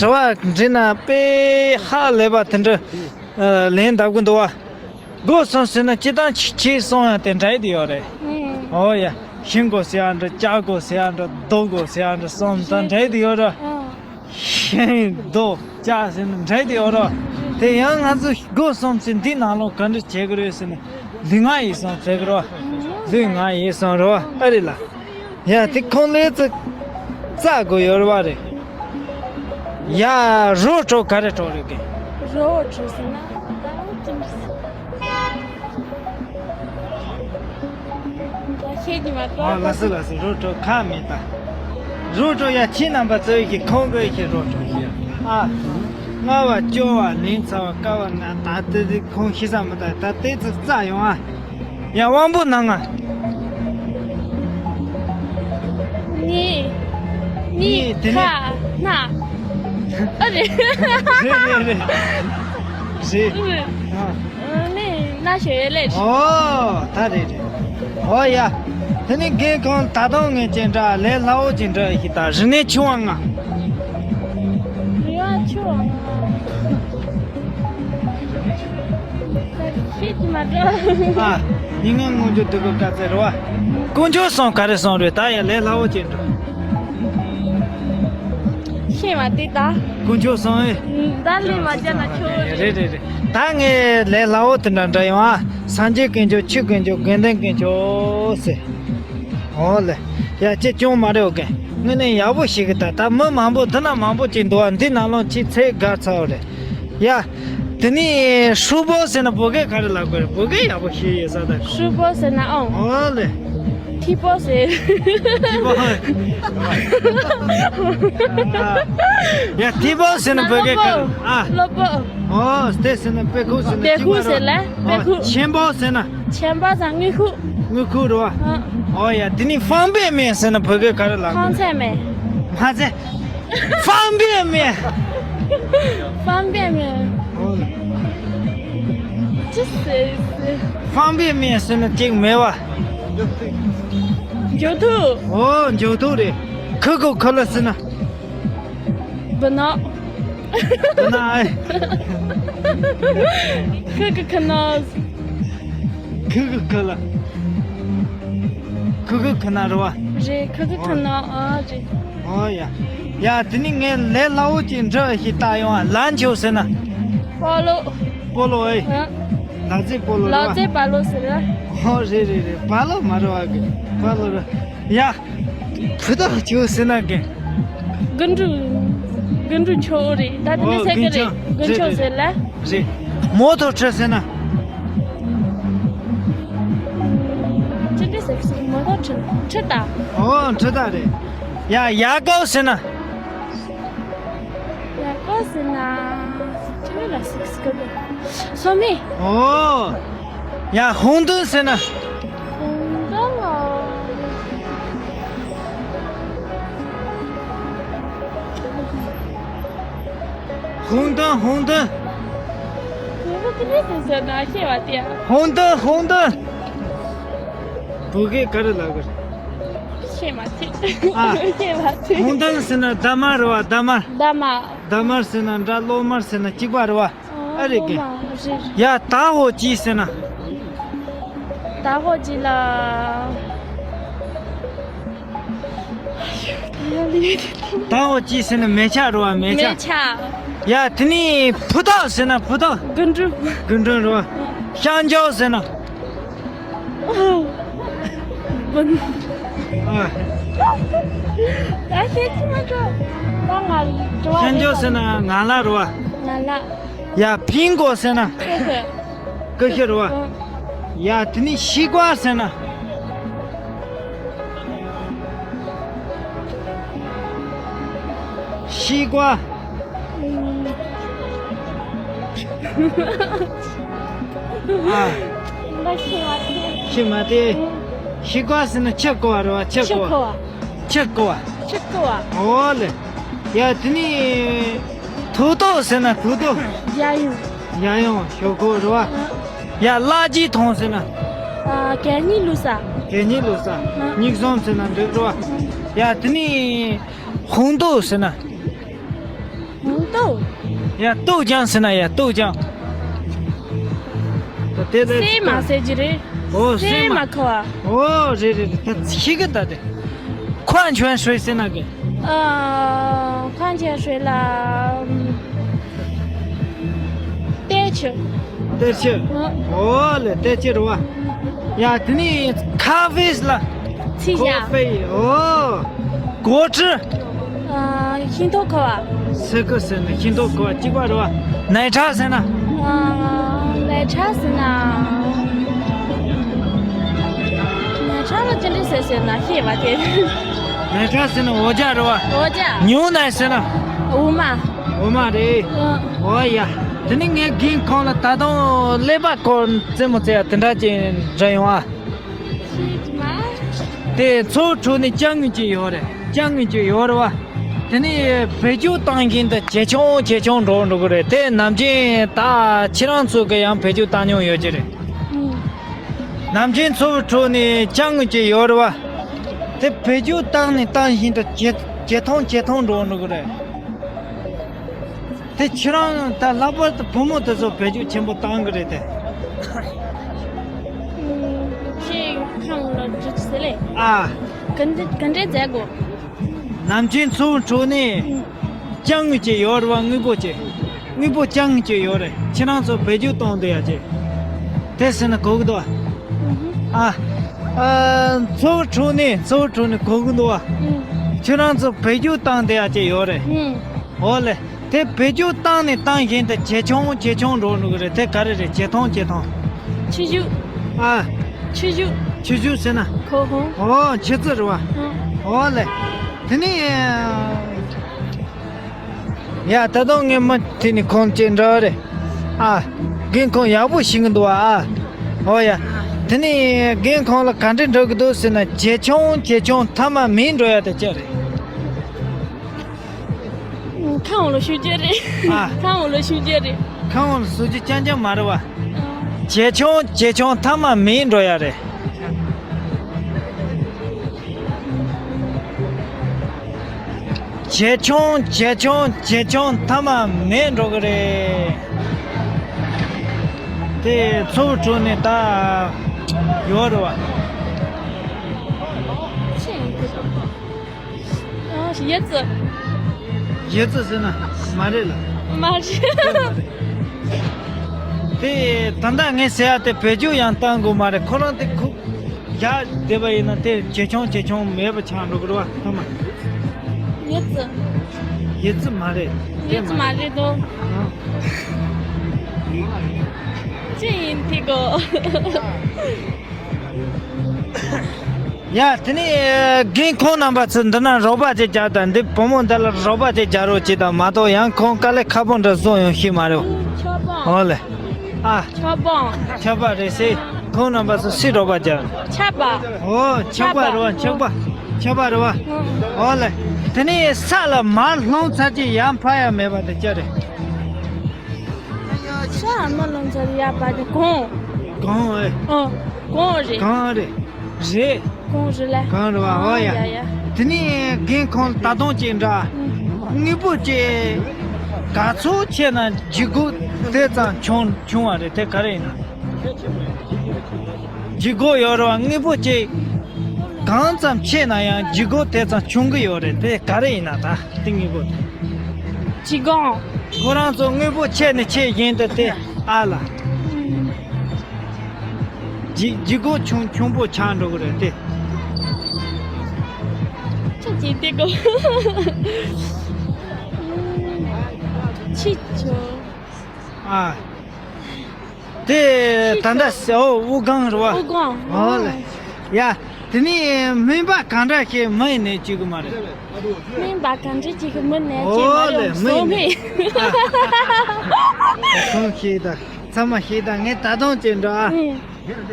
དྲི་བ་འདྲི་ན་དཔེ་ཧ་ལས་པ་དེ་འདྲ་ལན་འདེབས་གི་འདུག་བ། སྒོ་སོང་ཟེར་ན་སྤྱིར་བཏང་ཁྱེད་སོང་ཡ་དེ་འདྲ་དེ་ཡོད་རེད། ཨོ་ཡ། ཤིང་སྒོ་ཟེར་ཡ་འདྲ། ལྕགས་སྒོ་ཟེར་ཡ་འདྲ། རྡོ་སྒོ་ཟེར་ཡ་འདྲ། སོང་ད་འདྲ་དེ་ཡོད་རེད། ཤིང་རྡོ་ལྕགས་ཟེར་ན་འདྲ་དེ་ཡོད་རེད། དེ་ཡང་ང་ཚོ་སྒོ་སོང་ཟེར་འདི་ནང་ལོགས་ག་འདྲ་བྱེད་གི་རེད་ཟེར་ན། ལུས་ངག་ཡིད་གསུམ་ཟེར་གི་རེད། ལུས་ངག་ཡིད་གསུམ་རེད་བ། ཨ་རེད་ལ། ཡ་དེ་ཁོང་ལས་ཙི་ཙག་དགོས་ཡོད་རེད་བ་རེད། ཡ་རོ་བྲོ་ག་རེ་བྲོ་རེད་གི། རོ་བྲོ་ཟེར་ན་ད་རོ་ཅིམ་ཟེར། ད་ཤེས་ཀྱི་མ་གཏོགས། ཨ་ལགས་སོ་ལགས་སོ། རོ་བྲོ་ཁ་མེད་ད། རོ་བྲོ་ཡ་ཁྱེད་རྣམ་པ་ཚོས་ཀྱི་ཁོང་གི་ཁྱེད་རོ་བྲོ་ཞིག་ཨ། ལྔ་བ་བཅུ་བ་ལན་ཚ་བ་ཀ་བ་ན་ད་དེ་དེ་ཁོང་ཤེས་ས་མི་ད། ད་དེ་ཙི་ཙག་ཡོང་ཨ། ཡ་དབང་པོ་སྣ་ལྔ། གཉིས། གཉིས། གཉིས། དེ་ནས་ཁ། སྣ། ཨ་རེད། རེད་རེད་རེད། རེད། ཨ། ཨ་ནི་སྣ་ཞོ་ཡོད་ལེ། ཨོ་ད་རེད་རེད། ཨོ་ཡ། དེ་ནི་རྒན་ཁོང་ད་དུང་ངས་ཅི་འདྲ་ལས་སླ་བོ་ཅི་འདྲ་ཞིག་ད། རིག་གནས་ཆུང་བ་ལྔ། རིག་གནས་ཆུང་བ་ལྔ། ཤེས་ཀྱི་མ་འགྲོ། ཨ། ཉིན་ངན་སྔོན་འཇུག་དུས་ཀྱི་དཀའ་ཚེགས་རེད་བ། དཀོན་མཆོག་གསུམ་ག་རེ་གསུམ་རེད། ད་ཡ་ལས་སླ་བོ་ཅིག་འགྲོ། ཁྱེད་མ་དེ་ད། དཀོན་མཆོག་གསུམ་ཨེ། ད་ལས་མ་བྱས་ན་ཆོག་རེད། རེད་རེད་རེད། ད་ངས་ལས་སླ་བོ་དེ་འདྲ་འདྲ་ཡོང་ཨ། སངས་རྒྱས་དཀོན་མཆོག་ཆོས་དཀོན་མཆོག་དགེ་འདུན་དཀོན་མཆོག་ཟེར། ཨོ་ལེ། ཡ་ཅེ་ཅུང་མ་རེད་ཨོ་གེ། དངོས་གནས་ཡག་པོ་ཞིག་གི་ད་ད་མི་མང་པོ་འདི་ན་མང་པོ་ཅིག་འདུག་ཨ། འདི་ནང་ལོགས་ཅིག་ཚེ་དགའ་ཚར་བ་རེད། ཡ། དེ་ནས་ཧྲུལ་པོ་ཟེར་ན་བོད་སྐད་ག་རེ་ལབ་དགོས་རེད། བོད་སྐད་ཡག་པོ་ཤེས་ཡོད་ས་ད། ཧྲུལ་པོ་ཟེར་ན་ཨང་། ཨོ་ལེ། ཐིགས་པོ་ཟེར། ཐིགས་པོ། ཡ་ཐིགས་པོ་ཟེར་ན་བོད་སྐད་ག་རེ། ཨ། གློ་བུར། ཨོ་དེ་ཟེར་ན་དཔེ་ཁུག་ཟེར་ན་དཔེ་ཁུག་ཟེར་ལ་དཔེ་ཁུག་ཨོ་ཆེན་པོ་ཟེར་ན། ཆེན་པོ་ཟེར་ན་དངུལ་ཁུག་དངུལ་ཁུག་རེད་བ། ཨ། ཨོ་ཡ་དེ་ནས་方便面ཟེར་ན་བོད་སྐད་ག་རེ་ལབ་དགོས། 方便面། མ་ཟེར། 方便面། 方便面། ཨོ། ཅི་ཟེར། 方便面ཟེར་ན་ཅིག་མེད་བ། འཇོག་ཐུབ། ཨོ་འཇོག་ཐུབ་རེད། 可口可乐ཟེར་ན། སྦི་ནག་སྦི་ནག་ཨེ། 可口可乐། 可口可乐། 可口可乐རེད་བ། རེད། 可口可乐། ཨ་རེད། ཨོ་ཡ། ཡ་དེ་ནས་ངས་ལས་སླ་བོ་ཅིག་འདྲི་ཞིག་བཏང་ཡོང་ཨ། 篮球ཟེར་ན། ဘောလုံး། ဘောလုံး་ཨེ། ཨ། ལག་རྩེད་སྤོ་ལོ་རེད་བ། ལག་རྩེད་སྤོ་ལོ་ཟེར་ར། ཨོ་རེད་རེད་རེད། སྤོ་ལོ་མ་རེད་བ་གི། སྤོ་ལོ་རེད། ཡ། 葡萄球ཟེར་ན་གི། རྒུན་འབྲུམ། རྒུན་འབྲུམ་མཆོག་རེད། ད་དེ་ནས་ཨོ་ཟེར་གི་རེད། རྒུན་ཆང་། རྒུན་ཆང་ཟེར་ལ། རེད། 摩托车ཟེར་ན། ཅི་འདྲ་ཟེར་གི། 摩托车། འཕྲུལ་རྟ། ཨོ་འཕྲུལ་རྟ་རེད། ཡ་牙膏ཟེར་ན། 牙膏ཟེར་ན། ཅི་འདྲ་ལ་ཟེར་གི། སོ་མི། ཨོ། ཡ་红灯ཟེར་ན། 红灯ཨ། 红灯红灯། 红灯་དེ་འདྲ་ཟེར་ཟེར་ན་ཤེས་པ་དེ། 红灯红灯། བོད་སྐད་ག་རེ་ལབ་དགོས། ཤེས་མ་ཐུབ། ཨ། ཤེས་མ་ཐུབ། 红灯ཟེར་ན་འདབ་མ་རེད་བ། འདབ་མ། འདབ་མ། འདབ་མ་ཟེར་ན་འདྲ། གློག་དམར་ཟེར་ན་གཅིག་པ་རེད་བ། ཨ་རེད་གི། ཡ་打火机ཟེར་ན། 打火机ལ། 打火机ཟེར་ན་མེ་ལྕགས་རེད་བ། མེ་ལྕགས། མེ་ལྕགས། ཡ་དེ་ནས་葡萄ཟེར་ན། 葡萄། རྒུན་འབྲུམ། རྒུན་འབྲུམ་རེད་བ། 香蕉ཟེར་ན། ཨ། ད་ཤེས་ཀྱི་མ་འགྲོ། ད་ང་དྲི་བ་རེད། 香蕉ཟེར་ན་ངང་ལག་རེད་བ། ངང་ལག། ཡ་苹果ཟེར་ན། ཀུ་ཤུ། ཀུ་ཤུ་རེད་བ། ཡ་དེ་ནས་西瓜ཟེར་ན། 西瓜། ཨ། ང་ཤེས་མ་ཐུབ། ཤེས་མ་ཐུབ། 西瓜ཟེར་ན་ཕྱུར་སྐོར་བ་རེད་བ། ཕྱུར་སྐོར་བ། ཕྱུར་སྐོར་བ། ཕྱུར་སྐོར་བ། ཨོ་ལེ། ཡ་དེ་ནས་土豆ཟེར་ན། 土豆། 家用། 家用ཞོག་ཁོག་རེད་བ། ཡ་垃圾桶ཟེར་ན། ཨ། གད་སྙིགས་བླུགས་ས། གད་སྙིགས་བླུགས་ས། ཨ། 甪་གསུམ་ཟེར་ན་འགྲིག་རེད་བ། ཡ་དེ་ནས་红豆ཟེར་ན། 红豆། ཡ་豆浆ཟེར་ན། ཡ་豆浆། ད་དེ་ལས། སྲན་མ་ཟེར་གྱི་རེད། ཨོ་སྲན་མ། སྲན་མ་ཁ་བ། ཨོ་རེད་རེད་རེད། ད་ཤེས་གི་ད་དེ། 矿泉水ཟེར་ན་གི། ཨ། 矿泉水ལ། ཏེ་ཆུ། ཏེ་ཆུ། ཨ། ཨོ་ལེ་ཏེ་ཆུ་རེད་བ། ཡ་དེ་ནས་咖啡ལ། 气象། ཀོ་ཧྥེ། ཨོ། 果汁། ཨ། ཤིང་ཏོག་ཁ་བ། སི་ཀུ་ཟེར་ན་ཤིང་ཏོག་ཁ་བ་གཅིག་པ་རེད་བ། 奶茶ཟེར་ན། ཨ། 奶茶ཟེར་ན། 奶茶ལ་ཅི་འདྲ་ཟེར་ཟེར་ན་ཤེས་པ་དེ། 奶茶ཟེར་ན་འོ་ཇ་རེད་བ། འོ་ཇ། 牛奶ཟེར་ན། འོ་མ། འོ་མ་རེད། ཨ། ཨོ་ཡ། དེ་ནས་ངའི་རྒན་ཁོང་ལ་ད་དུང་ཀླད་པ་སྐོར་རྩེད་མོ་རྩེ་ཡ་དེ་འདྲ་ཅིག་འདྲ་ཡོང་ཨ། ཤེས་མ། དེ་མཚོ་བོད་ཁྲོད་ནས་ཅ་དངོས་ཅིག་ཡོད་རེད། ཅ་དངོས་ཅིག་ཡོད་རེད་བ། དེ་ནས་བེད་སྤྱོད་བཏང་བཞིན་དུ་ཇེ་ཆུང་ཇེ་ཆུང་འགྲོ་འགྲོ་གི་རེད། དེ་ནམ་རྒྱུན་ད་ཁྱེད་རང་ཚོ་གི་ཡང་བེད་སྤྱོད་བཏང་མྱོང་ཡོད་ཀྱི་རེད། ཨུ། ནམ་རྒྱུན་མཚོ་བོད་ཁྲོད་ནས་ཅ་དངོས་ཅིག་ཡོད་རེད་བ། དེ་བེད་སྤྱོད་བཏང་ནས་བཏང་བཞིན་དུ་ཇེ་ཇེ་ཐུང་ཇེ་ཐུང་འགྲོ་འགྲོ་གི་རེད། དེ་ཁྱེད་རང་ད་ལྷག་པར་དུ་བུ་མོ་དེ་ཚོ་བེད་སྤྱོད་ཆེན་པོ་བཏང་གི་རེད་དེ། ཨུམ། ཁྱེད་ཁམས་ལ་འགྲིག་ཟེར་ལེ། ཨ། ག་འདྲ་ག་འདྲ་མཛད་དགོས། ནམ་རྒྱུན་མཚོ་བོད་ཁྲོད་ནས། ཨུམ། ཅང་ངུ་ཅེ་ཡོད་རེད་བ། དངོས་པོ་ཅེ། དངོས་པོ་ཅང་ངུ་ཅེ་ཡོད་རེད། ཁྱེད་རང་ཚོ་བེད་སྤྱོད་གཏོང་བསྡད་ཡ་ཅེ། དེ་ཟེར་ན་གོ་གི་འདུག་བ། ཨ། ཨ། མཚོ་བོད་ཁྲོད་ནས། མཚོ་བོད་ཁྲོད་ནས་གོ་གི་འདུག་བ། ཁྱེད་རང་ཚོ་བེད་སྤྱོད་བཏང་བསྡད་ཡ་ཅེ་ཡོད་རེད། འོ་ལེ། དེ་བེད་སྤྱོད་བཏང་ནས་བཏང་བཞིན་དུ་ཇེ་ཆུང་ཇེ་ཆུང་འགྲོ་འགྲོ་གི་རེད། དེ་ག་རེ་རེད། ཇེ་ཐུང་ཇེ་ཐུང་། ཆུ་ཆུ། ཨ། ཆུ་ཆུ། ཆུ་ཆུ་ཟེར་ན། ཁོ་ཧོ། ཨོ། ཆུ་ཆུ་རེད་བ། ཨོ་ལེ། དེ་ནས། ཡ། ད་དུང་ངས་མི་དེ་ནས་ཁོང་ཅིག་འདྲ་བ་རེད། ཨ། རྒན་ཁོང་ཡག་པོ་ཤེས་གི་འདུག་བ། ཨ། ཨོ་ཡ། དེ་ནས་རྒན་ཁོང་ལ་ག་འདྲ་འདྲི་གི་འདུག་ཟེར་ན། ཇེ་ཆུང་ཇེ་ཆུང་། མཐའ་མ་མེད་འགྲོ་ཡ་དེ་ཅི་རེད། ཁམས་ལ་ཞུ་རྒྱུ་རེད། ཨ། ཁམས་ལ་ཞུ་རྒྱུ་རེད། ཁམས་ལ་ཞུ་རྒྱུ་རྐྱང་རྐྱང་མ་རེད་བ། ཇེ་ཆུང་ཇེ་ཆུང་། མཐའ་མ་མེད་འགྲོ་ཡ་རེད། ཇེ་ཆུང་ཇེ་ཆུང་ཇེ་ཆུང་། མཐའ་མ་མེད་འགྲོ་གི་རེད། དེ་མཚོ་བོད་ཁྲོད་ནས་ད་ཡོད་རེད་བ། ཨ། ཡི་ཙི། ཡི་ཙི་ཟེར་ན་མ་རེད་ལ། མ་རེད། དེ་ད་ལྟ་ངས་ཟེར་ཡ་དེ་བེད་སྤྱོད་ཡང་བཏང་དགོས་མ་རེད། ཁོ་རང་དེ་ཁུག་རྒྱག་བསྡད་པ་ཡིན་ན་དེ་ཇེ་ཆུང་ཇེ་ཆུང་མེད་པ་ཆགས་འགྲོ་གི་རེད་བ། ཐ་མ། ཡི་ཙི། ཡི་ཙི་མ་རེད། ཡི་ཙི་མ་རེད་དོ། ཨ། ཅི་ཡིན་དེ་གོ། ཡ། དེ་ནས་རྒན་ཁོང་རྣམ་པ་ཚོ་འདི་ན་རོགས་པ་ཅིག་རྒྱག་དང་། འདི་བུ་མོ་འདི་ལ་རོགས་པ་ཅིག་རྒྱག་རོགས་བྱེད་དང་། མ་གཏོགས་ཡང་ཁོང་དཀའ་ལས་ཁག་པོ་འདྲ་བཟོ་ཡོང་ཤེས་མ་རེད། ཆོག་པ། ཨོ་ལེ། ཨ། ཆོག་པ། ཆོག་པ་རེད་ཟེར། ཁོང་རྣམ་པ་ཚོ་སུས་རོགས་པ་རྒྱག། ཆོག་པ། ཨོ། ཆོག་པ་རེད་བ། ཆོག་པ། ཆོག་པ་རེད་བ། ཨོ་ལེ། དེ་ནས་ས་ལ་མར་ལྷུང་ཚར་གྱི་ཡར་འཕར་ཡ་མེད་པ་དེ་ཅི་རེད། ས་མར་ལྷུང་ཚར་ཡར་འཕར་གྱི་གངས། གངས་ཨེ། ཨོ། གངས་རེད། གངས་རེད། རེད། གངས་རེད་ལ། གངས་རེད་བ། ཨོ་ཡ། ཡ་ཡ། དེ་ནས་རྒན་ཁོང་ད་དུང་ཅིག་འདྲ། དངོས་པོ་ཅིག་ག་ཚོད་ཆེ་ན་ལྗིད་ཁོག་དེ་ཙམ་ཆུང་ཆུང་བ་རེད། དེ་ག་རེ་ཡིན་ན། ལྗིད་ཁོག་ཡོད་རེད་བ། དངོས་པོ་ཅིག་གང་ཙམ་ཆེ་ན་ཡང་ལྗིད་ཁོག་དེ་ཙམ་ཆུང་གི་ཡོད་རེད། དེ་ག་རེ་ཡིན་ན། ད་དེ་དངོས་པོ་དེ། ལྗིད་ཁོག་ཁོ་རང་ཚོ་དངོས་པོ་ཆེ་ནས་ཆེ་བཞིན་དུ་དེ་ཨ་ལ། ལྗིད་ལྗིད་ཁོག་ཆུང་ཆུང་པོ་ཆགས་འགྲོ་གི་རེད་དེ། ཆེ་ཆེ་དེ་གོ། ཆེ་ཆུང་། ཨ། དེ་ད་ལྟ་ཨོ་དབུ་སྒང་རེད་བ། དབུ་སྒང་། ཨོ་ལེ། ཡ། དེ་ནས་སྨན་པ་གང་འདྲ་ཞིག་མི་ཡིན་ནས་བཅོས་གི་མ་རེད། སྨན་པ་གང་འདྲ་ཅིག་གི་མི་ནས་ཅིག་མ། ཨོ་ལེ། རེད། མི་སོ་མི། ཨ། ཁོང་ཤེས་ད། ཚང་མ་ཤེས་ད། ངས་ད་དུང་ཅིག་འདྲ། ཨ། ཨུ།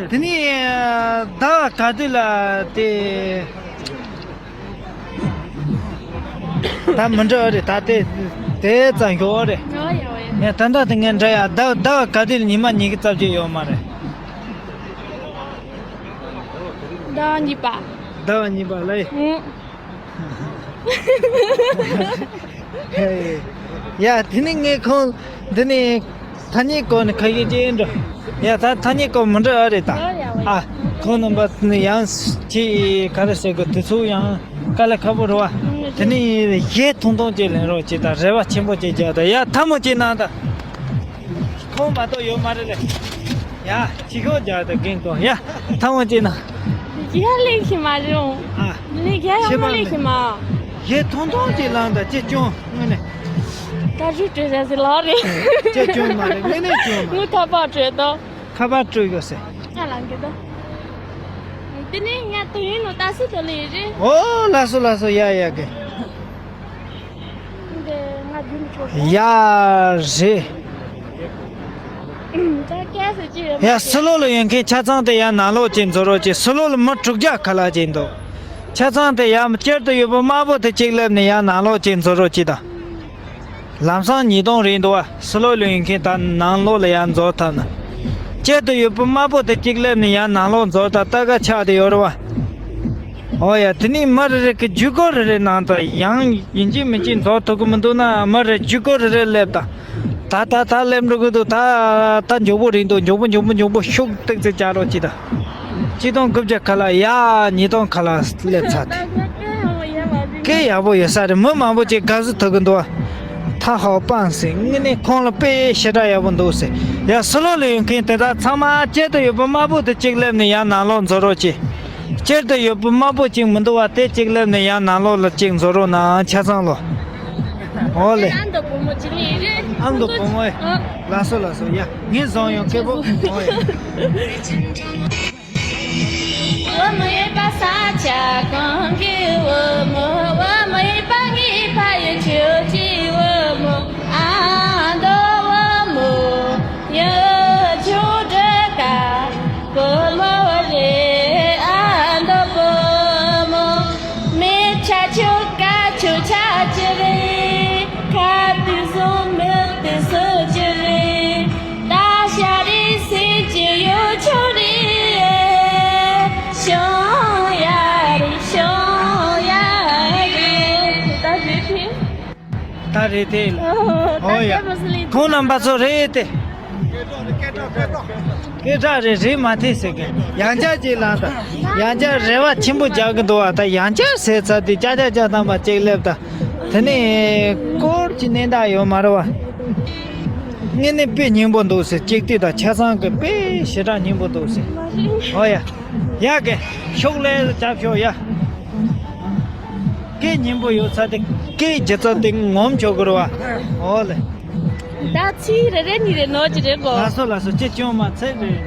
དེ་ནས་ཟླ་བ་ག་དུས་ལ་དེ། ད་མི་འདྲ་བ་རེད། ད་དེ་དེ་ཙམ་ཞོག་རེད། ཨོ་ཡ། ཨོ་ཡ། ངས་ད་ལྟ་དེ་ངས་འདྲ་ཡ། ཟླ་ཟླ་བ་ག་དུས་ལ་ཉི་མ་ཉི་ཤུ་རྩ་བརྒྱད་ཡོད་མ་རེད། ཟླ་བ་གཉིས་པ། ཟླ་བ་གཉིས་པ་ལ། ཨུ། ཡ། དེ་ནི་ངས་ཁོང་འདི་ནས་ཐ་སྙད་སྐོར་ནས་ཁ་ཤས་ཅིག་འདྲི། ཡ། ད་ཐ་སྙད་སྐོར་མི་འདྲ་བ་རེད་ད། ཨ། ཁོང་རྣམ་པ་ནི་ཡང་ཅིག་ག་རེ་ཟེར་དགོས། དེ་ཚོ་ཡང་དཀའ་ལས་ཁག་པོ་རེད་བ། དེ་ནི་གཞས་ཐུང་ཐུང་ཅིག་ལེན་རོགས་བྱེད་དང་། རེ་བ་ཆེན་པོ་ཅིག་རྒྱག་དང་། ཡ། ཐལ་མོ་ཅིག་གནང་དང་། ཁོང་མ་གཏོགས་ཡོད་མ་རེད་ལེ། ཡ། ཅི་ཤོག་རྒྱག་དང་རྒན་ཁོང་། ཡ། ཐལ་མོ་ཅིག་གནང་། ཡ། ལེགས་ཤིག་མ་རེད་འོང་། ཨ། ལེགས། ཡ། ཡ། མ་ལེགས་ཤིག་མ། གཞས་ཐུང་ཐུང་ཅིག་ལངས་དང་། ཅི་ཅུང་དངོས་གནས། ད་རུ་བྲོས་ཟེར་ཟེར་ལོ་རེད། ཅི་ཅུང་མ་རེད། དངོས་གནས་ཅུང་མ་རེད། ངུ་ཐག་པ་བྲོས་དོ། ཁ་པར་བྲོས་ཡོད་ཟེར། ཨ། ལང་གི་དོ། དེ་ནས་ང་དུ་ཡིན་ནོ་ད་སུ་དོ་ལེ་རེད། ཨོ། ལགས་སོ་ལགས་སོ། ཡ་ཡ་གི། ཡ། རེད། ཡ། ཕྱི་ལོགས་ལ་ཡོད་མཁན་ཆ་ཚང་དེ་ཡར་ནང་ལོགས་ཅིག་འཛུལ་རོགས་གྱིས། ཕྱི་ལོགས་ལ་མི་དྲུག་བརྒྱ་ཁ་ལག་ཅིག་འདུག་ཆ་ཚང་དེ་ཡར་དཀྱིལ་དུ་ཡོད་པ་དམར་པོ་དེ་གཅིག་སླེབས་ནས་ཡར་ནང་ལོགས་ཅིག་འཛུལ་རོགས་གྱིས་དང་། ལམ་སང་ཉིས་སྟོང་རེད་འདུག་བ། ཕྱི་ལོགས་ལ་ཡོད་མཁན་ད་ནང་ལོགས་ལ་ཡར་འཛུལ་ཐུབ་ན། དཀྱིལ་དུ་ཡོད་པ་དམར་པོ་དེ་གཅིག་སླེབས་ནས་ཡར་ནང་ལོགས་འཛུལ་ད། ལྟ་ག་ཆག་དེ་ཡོད་རེད་བ། ཨོ་ཡ། དེ་ནས་མི་རེ་རེ་གི་ཇུས་འགོད་རེ་རེ་གནང་དང་། ཡང་ཡིན་གཅིག་མིན་གཅིག་འཛུལ་ཐུབ་གི་མི་འདུག་ན། མི་རེ་ཇུས་འགོད་རེ་རེ་སླེབས་དང་། ད་ད་ད་སླེབས་འགྲོ་གི་འདུག་ད་ད་མགྱོགས་པོ་རེད་འདུག་མགྱོགས་པོ་མགྱོགས་པོ་མགྱོགས་པོ་ཤུགས་ཏོག་ཙམ་རྒྱག་རོགས་གྱིས་དང་། གཅིག་སྟོང་དགུ་བརྒྱ་ཁ་ལག་ཡ། ཉིས་སྟོང་ཁ་ལག་སླེབས་ཚར་ཏེ། སྐད་ཡག་པོ་ཡོད་ས་རེད། མི་མང་པོ་ཅིག་དགའ་བསུ་ཐོབ་གི་འདུག་བ། ཧ་ཧ་པང་ཟེར། དངོས་གནས་ཁོང་ལ་དཔེ་ཞེ་དྲག་ཡག་པོ་འདུག་ཟེར། ཡ་སི་ལོ་ལ་ཡོད་མཁན་དེ་དག་ཚང་མ་དཀྱིལ་དུ་ཡོད་པ་དམར་པོ་དེ་གཅིག་སླེབས་ནས་ཡར་ནང་ལོགས་འཛུལ་རོགས་གྱིས། དཀྱིལ་དུ་ཡོད་པ་དམར་པོ་གཅིག་མི་འདུག་བ། དེ་གཅིག་སླེབས་ནས་ཡར་ནང་ལོགས་ལ་གཅིག་འཛུལ་རོགས་གནང་། ཆ་ཚང་ལོ། ཨོ་ལེ། ཨ་མདོ་བུ་མོ་གཅིག་ལས་རེད། ཨ་མདོ་བུ་མོ། ཨ། ལགས་སོ་ལགས་སོ། ཡ་ངས་བཟང་ཡོང་སྐད་པོ། ཨོ་ཡ། བུ་མོ་ཡོད་པ་ས་ཆ་གང་གི་བུ་མོ། བུ་མོ་ཡོད་པ་ངའི་ཕ་ཡུལ་ཆོས་ཀྱི་བུ་མོ། ཨ་མདོ་བུ་མོ་ཡུལ་ཆོས་སྒྲིག་ག་བུ་མོ་རེད། ཨ་མདོ་བུ་མོ། མི་ཆ་ཁྱོ་ག་ཁྱོ་ཆ་ཅི་རེད། ཁ་དུས་སུ་མི་དུས་སུ་ཅི་རེད། ད་ཤ་རེད་སེམས་ཀྱི་ཡོད་ཆོག་རེད། ཤོང་ཡ་རེད། ཤོང་ཡ་རེད། ད་རེད་དེ། ད་རེད་དེ། ཨོ་ཡ། ཁོང་རྣམ་པ་ཚོ་རེད་དེ། སྐད་གྲགས་རེད། རེད་མ་ཐེ་ཟེར་གི། ཡང་བསྐྱར་ཅིག་ལངས་དང་། ཡང་བསྐྱར་རེ་བ་ཆེན་པོ་རྒྱག་གི་འདུག་བ། ད་ཡང་བསྐྱར་ཟེར་ཚར་དུས་ཅག་ཅག་ཅག་དང་པ་གཅིག་སླེབས་དང་། དེ་ནས་སྐོར་གྱི་གནས་སྟངས་ཡོད་མ་རེད་བ། དངོས་གནས་དཔེ་སྙིང་པོ་འདུག་ཟེར། གཅིག་ལྟོས་དང་། ཆ་ཚང་གི་དཔེ་ཞེ་དྲག་སྙིང་པོ་འདུག་ཟེར། ཨོ་ཡ། ཡ་གི། ཤོག་ལེ་རྒྱབ་ཤོག་ཡ། སྐད་སྙན་པོ་ཡོད་ཚ་དེ། སྐད་ཇི་ཙམ་དེ་ངོམ་ཆོག་གི་རེད་བ། ཨོ་ལེ། ད་ཚིག་རེ་རེ་གཉིས་རེ་ནོར་གྱི་རེད་གོ། ལགས་སོ་ལགས་སོ། ཅི་ཅུང་མ་ཚད་རེད།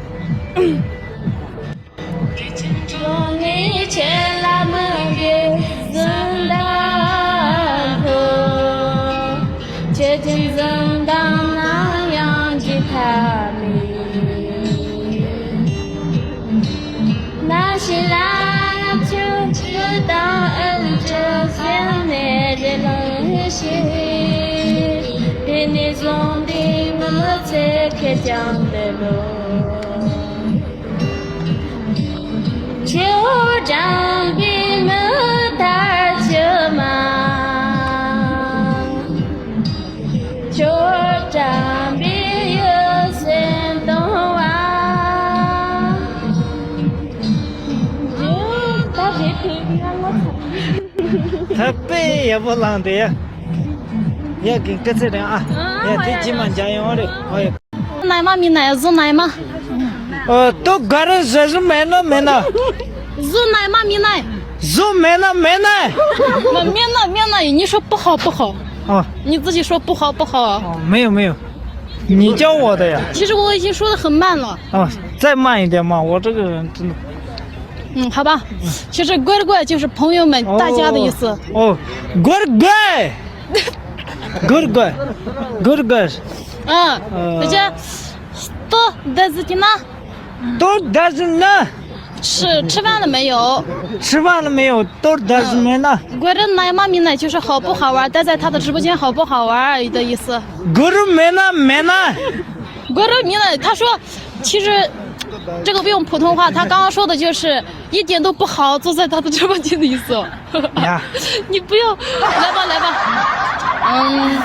ད་དཔེ་ཡག་པོ་བླངས་ཏེ་ཡ། ཡ་གི་སྐད་ཚེ་རིང་ཨ། ཡ་དེ་ཅི་མ་འཇའ་ཡོང་རེད། ཨོ་ཡ། 奶妈咪奶，做奶妈。呃，都 ག་རེ་ཟེར། 什么奶妈咪奶？做奶妈咪奶。什么奶妈咪奶？没，没奶，没奶，你说不好，不好。哦。你自己说不好，不好。哦，没有，没有。你教我的呀。其实我已经说得很慢了。哦，再慢一点嘛，我这个人真的。嗯，好吧。其实乖乖就是朋友们，大家的意思。哦，哦，乖乖。Good girl, good girl。嗯，嗯。大家，都在自己呢。都在自己呢。吃，吃饭了没有？吃饭了没有？都在自己呢。我的奶妈咪呢，就是好不好玩，待在他的直播间好不好玩的意思。Good 没呢，没呢。Good 没呢，他说，其实这个不用普通话，他刚刚说的就是一点都不好，坐在他的直播间的意思。 呀。你不要，来吧，来吧。嗯。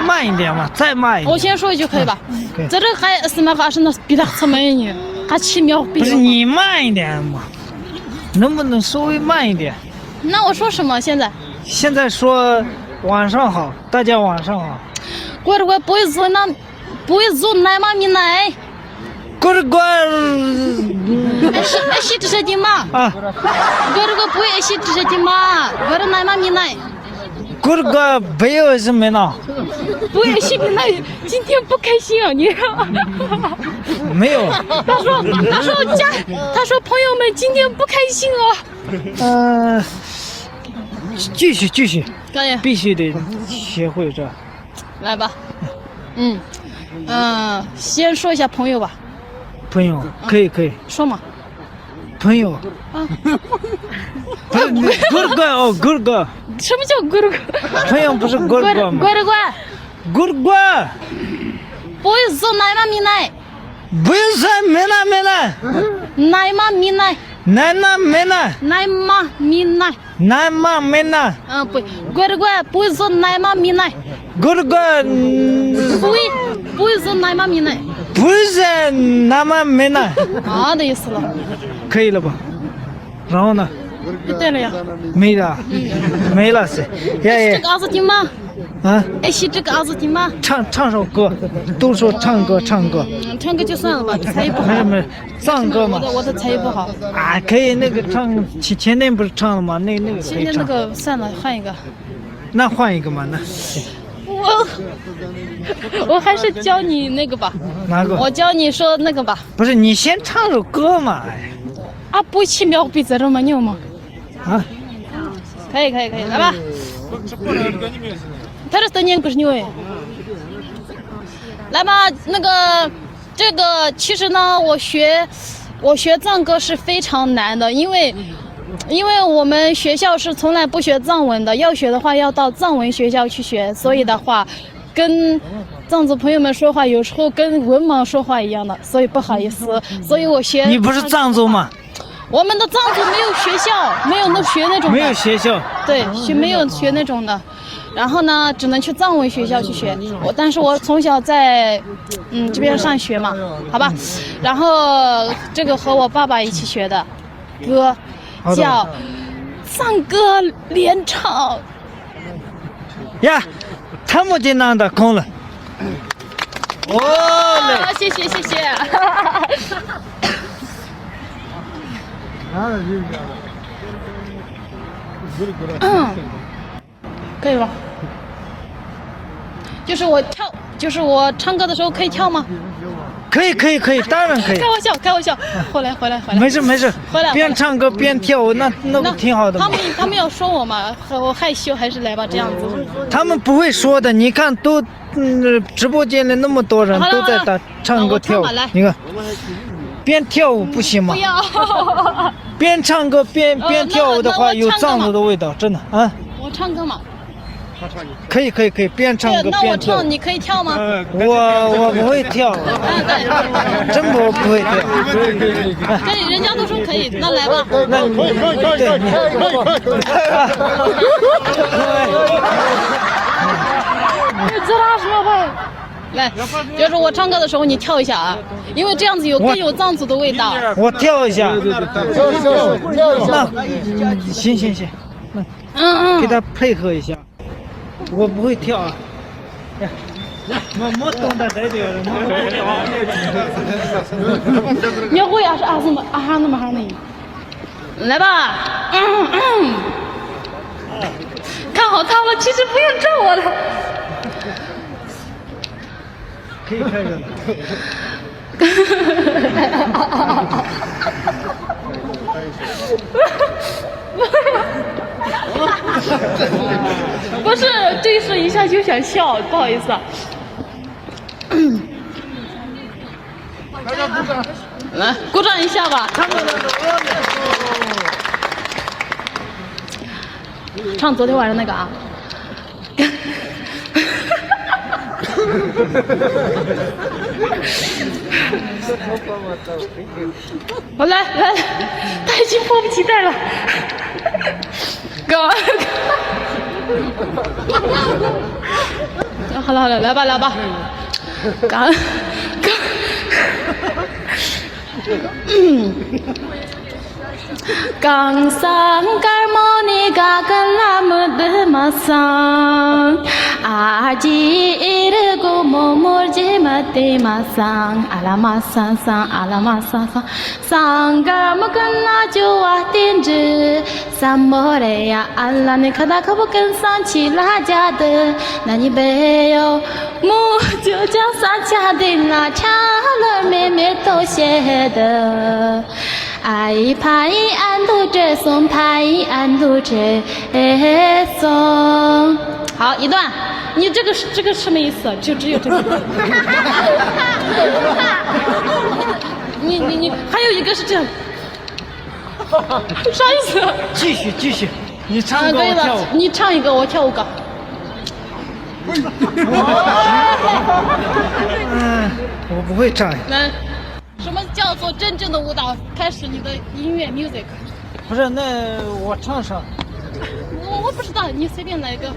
慢一点嘛，再慢一点。我先说一句可以吧？可以。这个还是那个是那比他怎么样呢？还七秒比。不是，你慢一点嘛，能不能稍微慢一点？那我说什么现在？现在说晚上好，大家晚上好。乖乖，不会说那 不会做奶妈咪奶。Good girl。哎，是，哎，是这些的吗？啊。Good girl，不会，哎，是这些的吗？Good 奶妈咪奶。Good girl，没有什么呢。不会，是你那，今天不开心啊，你。没有。他说，他说家，他说朋友们今天不开心哦。呃，继续，继续。可以。必须得学会这。 来吧。嗯，嗯，先说一下朋友吧。朋友，可以，可以。说嘛。朋友。啊。不是，你 good girl 哦，good girl。什么叫 good girl？朋友不是 good girl 吗？Good，good girl。Good girl。不会说奶妈咪奶。不会说没奶没奶。奶妈咪奶。奶妈没奶。奶妈咪奶。 奶妈没奶。嗯，不，乖乖，不会说奶妈咪奶。Good girl，嗯，不会，不会说奶妈咪奶。不会说奶妈没奶。啊，的意思了。可以了吧？然后呢？对了呀。没了。没了是。呀呀。这个儿子听吗？啊？哎，是这个阿斯提吗？唱唱首歌，都说唱歌唱歌。嗯，唱歌就算了吧，才艺不好。没事没事，唱歌嘛。我的我的才艺不好。啊，可以，那个唱前前面不是唱了吗？那那个可以唱。现在那个算了，换一个。那换一个嘛，那行。我我还是教你那个吧。哪个？我教你说那个吧。不是，你先唱首歌嘛。哎。 ཨ་པོ་ཆི་མྱོག་པའི་ཛ་རུ་མ་ཉོ་མོ། 啊，可以可以可以，来吧。他是三年不是牛哎。来吧，那个，这个其实呢，我学我学藏歌是非常难的，因为因为我们学校是从来不学藏文的，要学的话要到藏文学校去学，所以的话，跟藏族朋友们说话，有时候跟文盲说话一样的，所以不好意思，所以我学。你不是藏族吗？我们的藏族没有学校，没有那学那种的。没有学校。对，学没有学那种的。然后呢，只能去藏文学校去学。我，但是我从小在，嗯，这边上学嘛，好吧。然后这个和我爸爸一起学的歌，好的。叫藏歌联唱。呀，他们就难得空了。哦嘞。啊，谢谢谢谢。嗯，可以吗？就是我跳，就是我唱歌的时候可以跳吗？可以可以可以，当然可以。开玩笑，开玩笑。回来回来回来。没事没事，回来。边唱歌边跳舞，那那不挺好的吗？他们他们要说我嘛，我害羞，还是来吧，这样子。他们不会说的，你看都，嗯，直播间里那么多人都在打，唱歌跳舞，好了好了，你看，边跳舞不行吗？不要。边唱歌边边跳舞的话，有藏族的味道，真的啊。我唱歌嘛。可以可以可以，边唱歌边跳舞。对，那我唱，你可以跳吗？我我不会跳，真不不会跳。可以，人家都说可以，那来吧。那你对你。来，就是我唱歌的时候你跳一下啊，因为这样子有更有藏族的味道。我跳一下。那行行行，那嗯嗯，给他配合一下。我不会跳啊。哎，我没懂得这个。你会啊？是啊，什么啊？那么哈呢？来吧，嗯嗯，看好他们，其实不用照我了。可以开始了。不是，对视一下就想笑，不好意思啊。来，鼓掌一下吧。唱昨天晚上那个啊。我来来来，他已经迫不及待了。哥，好了好了，来吧来吧。刚刚。 གང་སང་དཀར་མོ་ནི་ག་ག་ལ་མི་འདི་མ་སང་། ཨ་ཅེ་ཨེ་རི་གོ་མོ་མོར་རྗེས་མ་དེ་མ་སང་། ཨ་ལ་མ་སང་སང་ཨ་ལ་མ་སང་སང་། སང་དཀར་མོ་ཀུན་ན་ཅོ་བ་བསྟན་འགྲོ། སམ་མོ་རེ་ཡ་ཨ་ལ་ནི་ཁ་ད་ཁ་བོ་ཀུན་སང་ཆི་ལ་རྒྱ་དུ། ན་ནི་བེ་ཡོ་མོ་ཅོ་ཅང་ས་ཆ་དེ་ན་ཆ་ལ་མེ་མེ་ཏོ་ཤེ་དུ། ཨ་ཡི་ཕ་ཡི་ཨ་འདུ་བྲེ་སོང་ཕ་ཡི་ཨ་འདུ་བྲེ་སོང་། 好，一段。你这个是这个什么意思？就只有这个。你你你还有一个是这样，啥意思？继续继续，你唱歌，啊，可以了，我跳舞。你唱一个，我跳舞个。嗯，我不会唱。来。 什么叫做真正的舞蹈？开始你的音乐 music。不是，那我唱啥？我我不知道，你随便来一个。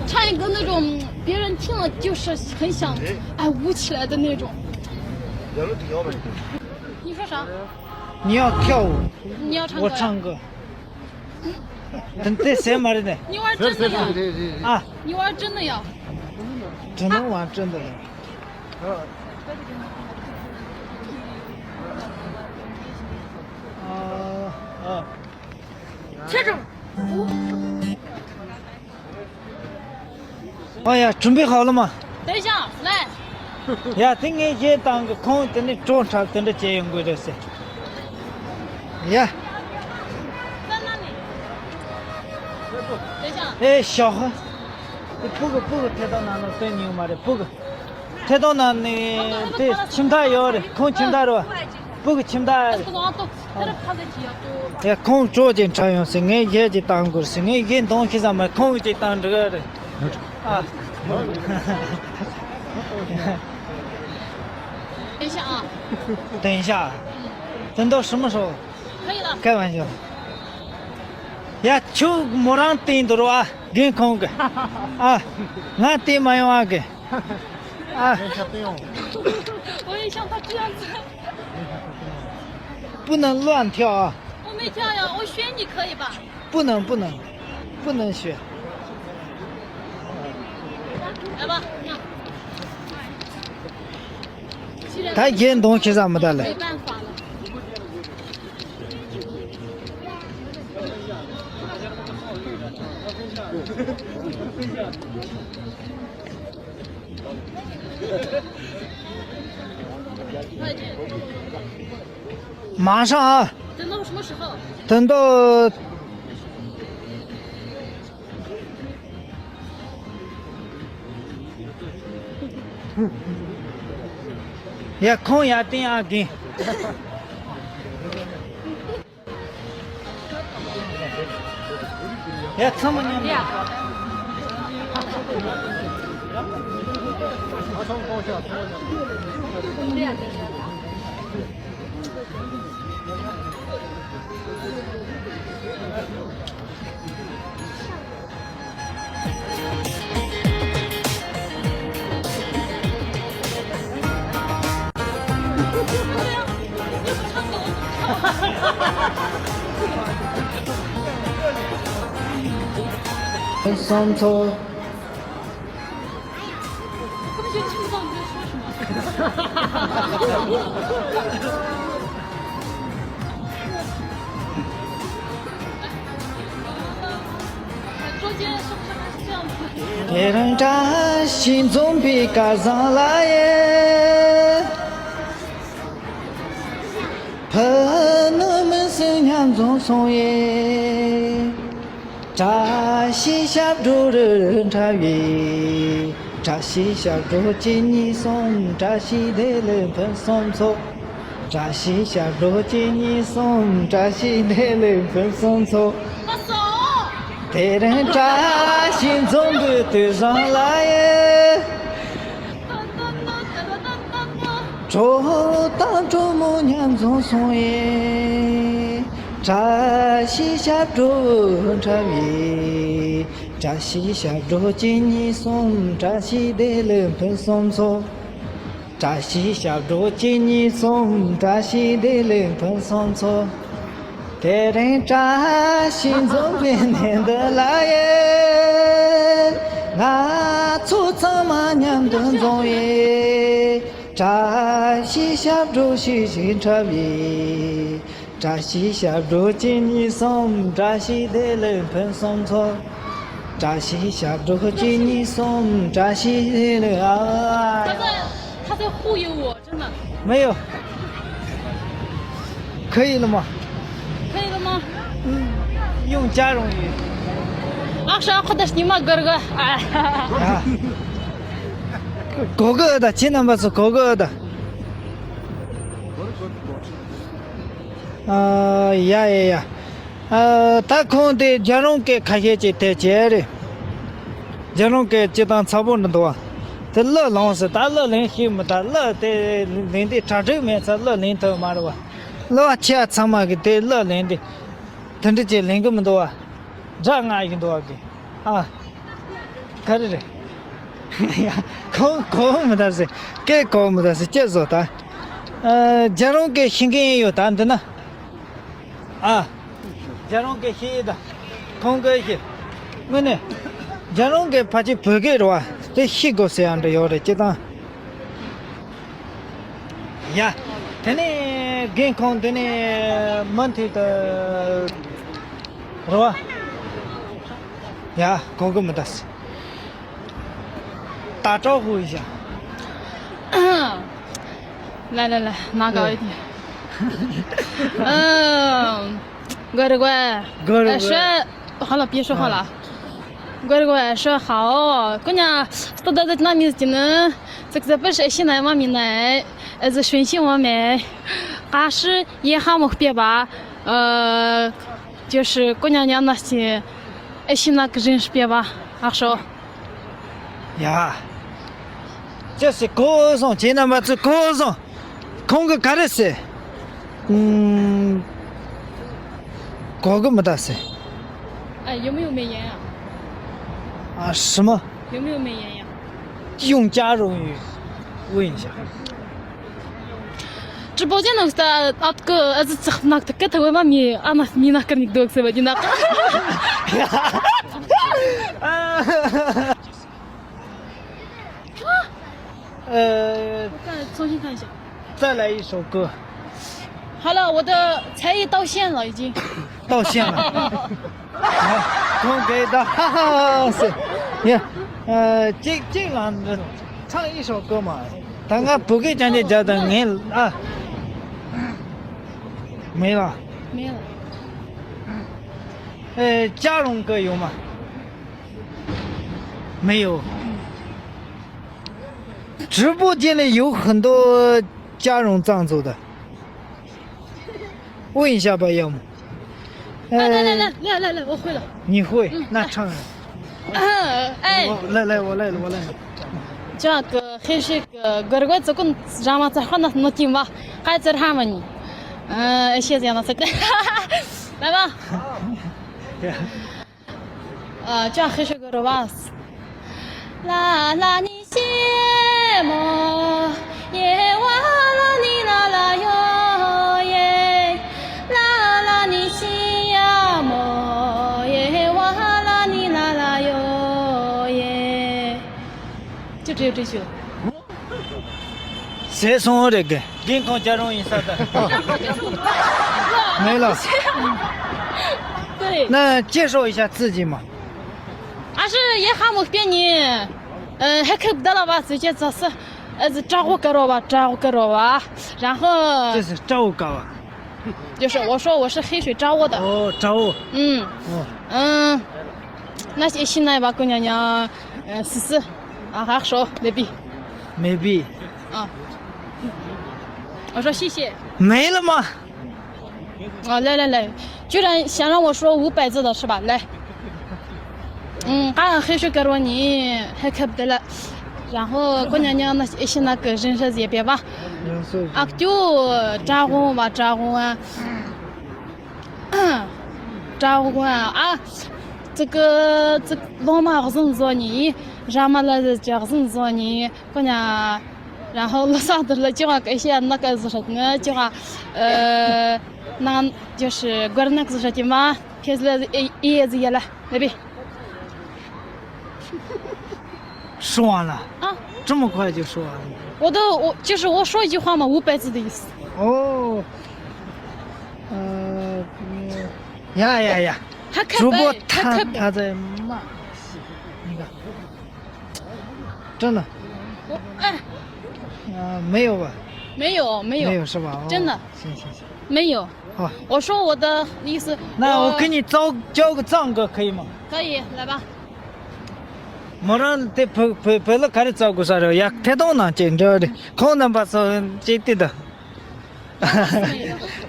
唱一个那种别人听了就是很想，哎，舞起来的那种。你说啥？你要跳舞，你要唱歌呀？我唱歌。དེ་དེ་ཟེར་མ་རེད་ནས། 你玩真的呀？ རེད་རེད་རེད། 啊。 你玩真的呀？ 只能玩真的了。 ཨ། ཨ། 切中。 ཨོ་ཡ། 准备好了吗？ 等一下，来。 ཡ། དེ་ངས་གཞས་བཏང་གི། ཁོང་དེ་ནས་བྲོ་འཁྲབ་དེ་འདྲ་བྱས་ཡོང་གི་རེད་ཟེར། ཡ། 在那里。 等一下。 ཨེ་ཤོག་དེ་སྤུ་གུ་སྤུ་གུ་ཐད་གཏོང་ནང་ལ་སྟོན་ཉེན་མ་རེད། སྤུ་གུ་ཐད་གཏོང་ནང་ནས་དེ་ཁྱིམ་བདག་ཡོད་རེད། ཁོང་ཁྱིམ་བདག་རེད་བ། སྤུ་གུ་ཁྱིམ་བདག་རེད། ཡ། ཁོང་བྲོ་ཅིག་འཁྲབ་ཡོང་ཟེར། ངས་གཞས་ཅིག་བཏང་དགོས་ཟེར། ངས་གཞས་འདོན་ཤེས་ས་མ། ཁོང་གིས་ཅིག་བཏང་འགྲིག་གི་རེད། ཨ། 等一下啊。 等一下。 等到什么时候？ 可以了。 开玩笑。 ཡ། ཁྱོད་མོ་རང་བསྟན་འདུག་རོ། ཨ། རྒན་ཁོང་གི། ཨ། ང་བསྟན་མ་ཡོང་། ཨ། རྒན། ཨ། 我也像他这样子。 不能乱跳啊。 我没跳呀，我学你可以吧？ 不能，不能，不能学。 来吧。 ད་གཞས་འདོན་ཤེས་ས་མི་གདའ་ལེ། 没办法了。 马上啊。 等到什么时候？ 等到 ཡ། ཁོང་ཡར་བསྟན། ཨ། རྒན། ཡ། ཚང་མ་མཉམ་དུ། སོང་ཚོ། 根本就听不到你在说什么。 中间是不是还是这样子？ དེ་རིང་བཀྲ་ཤིས་འཛོམས་པའི་སྐལ་བཟང་ལ་ཡེ། ཕུ་ནུ་མི་སྲིད་མཉམ་འཛོམས་སོང་ཡེ། བཀྲ་ཤིས་ཞབས་བྲོ་རུ་འཁྲབ་ཡེ། བཀྲ་ཤིས་ཞབས་བྲོ་གཅིག་གཉིས་གསུམ། བཀྲ་ཤིས་བདེ་ལེགས་ཕུན་སུམ་ཚོགས། བཀྲ་ཤིས་ཞབས་བྲོ་གཅིག་གཉིས་གསུམ། བཀྲ་ཤིས་བདེ་ལེགས་ཕུན་སུམ་ཚོགས། དེ་རིང་བཀྲ་ཤིས་འཛོམས་པའི་དུས་བཟང་ལ་ཡེ། གྲོགས་དང་གྲོགས་མོ་མཉམ་འཛོམས་སོང་ཡེ། བཀྲ་ཤིས་ཞབས་བྲོ་འཁྲབ་ཡེ། བཀྲ་ཤིས་ཞབས་བྲོ་གཅིག་གཉིས་གསུམ། བཀྲ་ཤིས་བདེ་ལེགས་ཕུན་སུམ་ཚོགས། བཀྲ་ཤིས་ཞབས་བྲོ་གཅིག་གཉིས་གསུམ། བཀྲ་ཤིས་བདེ་ལེགས་ཕུན་སུམ་ཚོགས། དེ་རིང་བཀྲ་ཤིས་འཛོམས་པའི་གནས་འདི་ལ་ཡེ། ང་ཚོ་ཚང་མ་མཉམ་དུ་འཛོམས་ཡེ། བཀྲ་ཤིས་ཞབས་བྲོ་ཞིག་ཞིག་འཁྲབ་ཡེ། བཀྲ་ཤིས་ཞབས་བྲོ་གཅིག་གཉིས་གསུམ། བཀྲ་ཤིས་བདེ་ལེགས་ཕུན་སུམ་ཚོགས། བཀྲ་ཤིས་ཞབས་བྲོ་གཅིག་གཉིས་གསུམ། བཀྲ་ཤིས་བདེ་ལེགས། ཨ། 他在，他在忽悠我，真的。 没有。 可以了吗？ 可以了吗？ 嗯，用加绒语。 ཨ་ཤ་ཁོ་ད་སྙི་མ་གར་ག་ཨ། 啊。གོ་གི་ད། ཁྱེད་རྣམ་པ་ཚོ་གོ་གི་ད། ཨ། ཡ་ཡ་ཡ། ཨ། ད་ཁོང་དེ་རྒྱལ་རོང་སྐད་ཁ་ཤས་ཅིག་དེ་བྱས་རེད། རྒྱལ་རོང་སྐད་སྤྱིར་བཏང་ཚ་པོ་འདྲ་འདུག་བ། དེ་གླུ་ལོངས་སུ། ད་གླུ་ལེན་ཤེས་མི་ད། གླུ་དེ་ལེན་དུས་གྲ་སྒྲིག་མེད་ཙང་གླུ་ལེན་ཐུབ་མ་རེད་བ། གླུ་བ་ཁྱེད་ཚང་མ་གིས་དེ་གླུ་ལེན་དུས་དེ་འདྲ་ཅིག་ལེན་གི་མི་འདུག་བ། སྒྲ་ང་ཞིག་འདུག་བ་གི། ཨ། ག་རེ་རེད། ཡ། གོ་གོ་མི་ད་ཟེར། སྐད་གོ་མི་ད་ཟེར། ཅི་བཟོ་ད། ཨ། རྒྱལ་རོང་སྐད་ཤེས་མཁན་ཡོད་ད་འདི་ན། ཨ། རྒྱལ་རོང་སྐད་ཤེས་ཡོད་ད། ཁོང་གིས་ཤེས། དངོས་གནས། རྒྱལ་རོང་གི་ཕལ་ཆེར་བོད་སྐད་རེད་བ། དེ་ཤེས་དགོས་ཟེར་ཡང་འདྲ་ཡོད་རེད་སྤྱིར་བཏང་། ཡ། དེ་ནས་རྒན་ཁོང་དེ་ནས་མུ་མཐུད་དུ་རེད་བ། ཡ། གོ་གི་མི་འདུག་ཟེར། 打招呼一下。来来来，拿高一点。嗯，乖乖乖，乖乖乖。呃，说，好了，别说话了。乖乖乖，说好。姑娘，都到这那面去呢，这个不是现在外面呢，呃，是顺心我们，还是也还没别吧，呃，就是姑娘娘那些，哎，现在个认识别吧，啊说。 ཡ། ཅི་ཟེར། གོ་སོང་། ཁྱེད་རྣམ་པ་ཚོས་གོ་སོང་། ཁོང་གིས་ག་རེ་ཟེར། ཨུམ། གོ་གི་མི་འདུག་ཟེར། 哎，有没有美颜啊？啊，什么？有没有美颜呀？用加热语问一下。 直播间那个啊，个儿子吃那个个他为嘛没啊那没那个你都吃不进那个。呃，我看重新看一下。再来一首歌。好了，我的才艺到线了，已经。到线了。好，恭喜他，哈哈，是，你，呃，尽尽量的唱一首歌嘛。他俺不给讲的，叫的俺啊，没了。没了。呃，嘉荣歌有吗？没有。直播间里有很多嘉荣藏族的。 问一下吧，要么。哎，来来来来来来来，我会了。你会？嗯，那唱。哎，我来来，我来了，我来了。这个黑水个格格这个让我在好那那地方，还在他们呢。嗯，谢谢那这个，来吧。 呃，这样黑水个肉吧。啦啦你西呀么，耶哇啦你啦啦哟耶，啦啦你西呀么，耶哇啦你啦啦哟耶。就只有这句了。 谁送我这个？健康加重一下的。没了。对。那介绍一下自己嘛。俺是也喊我别人，呃，还看不到了吧？直接这是，呃，是招呼个了吧？招呼个了吧？然后这是招呼个吧？就是我说我是黑水招呼的。哦，招呼。嗯。哦。嗯，那些新来吧，姑娘娘，呃，试试。 啊，还说没比。没比。啊，我说谢谢。没了吗？啊，来来来，居然想让我说五百字的是吧？来。嗯，俺黑水给了你，还可不得了。然后姑娘娘那一些那个人设也别吧。人设也别。啊，就招呼吧，招呼啊。 招呼啊，啊，这个这个罗马好生做你，让马来人家好生做你，姑娘，然后路上的了，就话给些那个是什么，就话，呃，那就是过那个是什么，开始了一一夜之夜了，那边。 说完了。啊，这么快就说完了。我都我就是我说一句话嘛，五百字的意思。哦，呃，嗯，呀呀呀，还开白，主播他还开白。他在骂，你看，真的。我哎，啊，没有吧？没有没有，没有是吧？哦，真的。行行行。没有。 啊，我说我的意思，那我给你教教个藏歌可以吗？可以，来吧。 མོ་རང་དེ་བོད་བོད་བོད་ལ་ག་རེ་བཙལ་དགོས་ས་རེད། ཡ། ཐད་གཏོང་ནང་ཅིག་འབྲེལ་བ་རེད། ཁོང་རྣམ་པ་ཚོ་ཅིག་ལྟོས་དང་།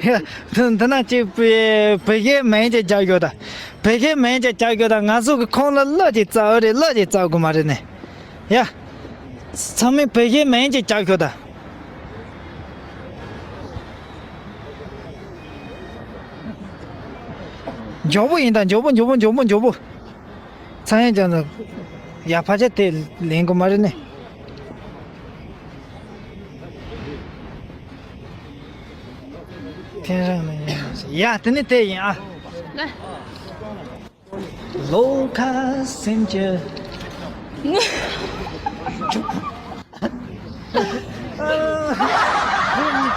ཡ། འདི་འདི་ན་ཅིག་བོད་བོད་སྐད་མང་ཅིག་རྒྱག་ཡོད་ད། བོད་སྐད་མང་ཅིག་རྒྱག་ཡོད་ད། ང་ཚོ་གི་ཁོང་ལ་གླུ་ཅིག་བཙལ་རེད། གླུ་ཅིག་བཙལ་དགོས་མ་རེད་ནས། ཡ། ཚང་མས་བོད་སྐད་མང་ཅིག་རྒྱག་ཤོག་ད། མགྱོགས་པོ་ཡིན་ད། མགྱོགས་པོ་མགྱོགས་པོ་མགྱོགས་པོ་མགྱོགས་པོ། ཚང་ཡང་ཅང་ཡ་ཕ་ཆ་དེ་ལེན་དགོས་མ་རེད་ནས། ཐེན་རང་ནས་ཡིན་ཡ། དེ་ནི་དེ་ཡིན་ཨ། ལེ། བློ་ཁ་སེམས་ཀྱི།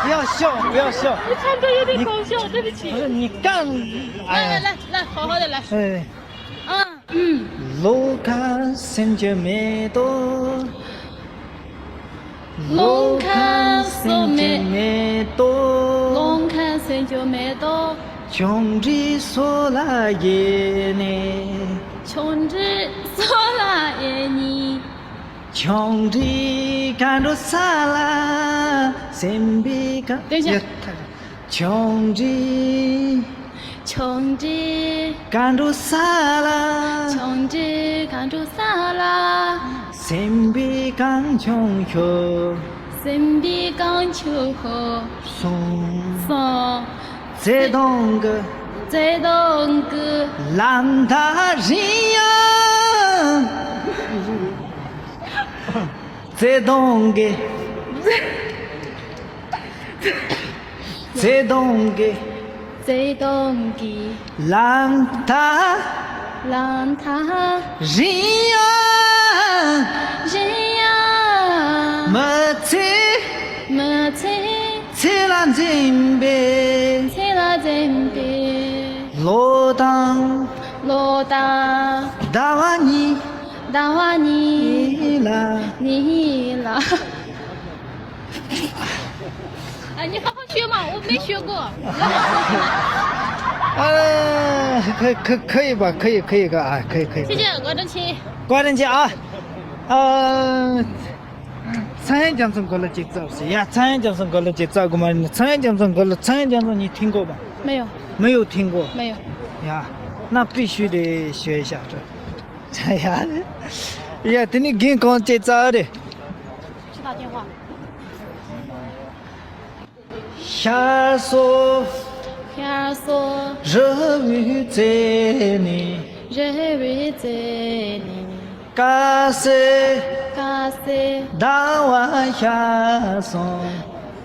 不要笑，不要笑。 你唱歌有点搞笑，对不起。 不是你干，哎呀，来来来，好好的来。 哎，嗯，嗯。 བློ་ཁ་སེམས་ཀྱི་མེ་ཏོག་རླུང་ཁ་སེམས་ཀྱི་མེ་ཏོག་རླུང་ཁ་སེམས་ཀྱི་མེ་ཏོག 等一下。 ཆུང་འདྲིས་སྐར་འགྲོ་ས་ལ། སེམས་པའི་གང་། 等一下。 ཆུང་འདྲིས། ཆུང་འདྲིས། སྐར་འགྲོ་ས་ལ། ཆུང་འདྲིས་སྐར་འགྲོ་ས་ལ། སེམས་པའི་གངས་ཆུང་ཤོས། སེམས་པའི་གངས་ཆུང་ཤོས། སོང་། སོང་། བརྩེ་དུང་གི། བརྩེ་དུང་གི། ལམ་མཐའ་རིང་ཡང་། བརྩེ་དུང་གི། བརྩེ་དུང་གི། བརྩེ་དུང་གི། ལམ་མཐའ། ལམ་མཐའ། རིང་ཡང་། རིང་ཡང་། མི་ཚེ། མི་ཚེ། ཚེ་ལ་འཛིན་པའི། ཚེ་ལ་འཛིན་པའི། བློ་དང་། བློ་དང་། ཟླ་བ་གཉིས། ཟླ་བ་གཉིས། གཉིས་ལ། གཉིས་ལ། 哎，你好好学嘛，我没学过。 哎，可可可以吧？可以可以个啊，可以可以。 谢谢， བཀའ་དྲིན་ཆེ། ཚངས་དབྱངས་རྒྱ་མཚོ་མགོ་ལ་ཅིག་བཙུགས་ཟེར། ཡ། ཚངས་དབྱངས་རྒྱ་མཚོ་མགོ་ལ་ཅིག་བཙུགས་དགོས་མ་རེད། ཚངས་དབྱངས་རྒྱ་མཚོ་མགོ་ལ། ཚངས་དབྱངས་རྒྱ་མཚོ་གཉིས་听过吧？ 没有。 没有听过。 没有。 ཡ། 那必须得学一下这。 ཡ། ཡ། དེ་ནི་རྒན་གང་ཅིག་བཙུགས་རེད། 去打电话。 ཤར་སོ། ཤར་སོ། རི་བོའི་རྩེ་ནས། རི་བོའི་རྩེ་ནས། དཀར་གསལ། དཀར་གསལ། ཟླ་བ་ཤར་སོང་།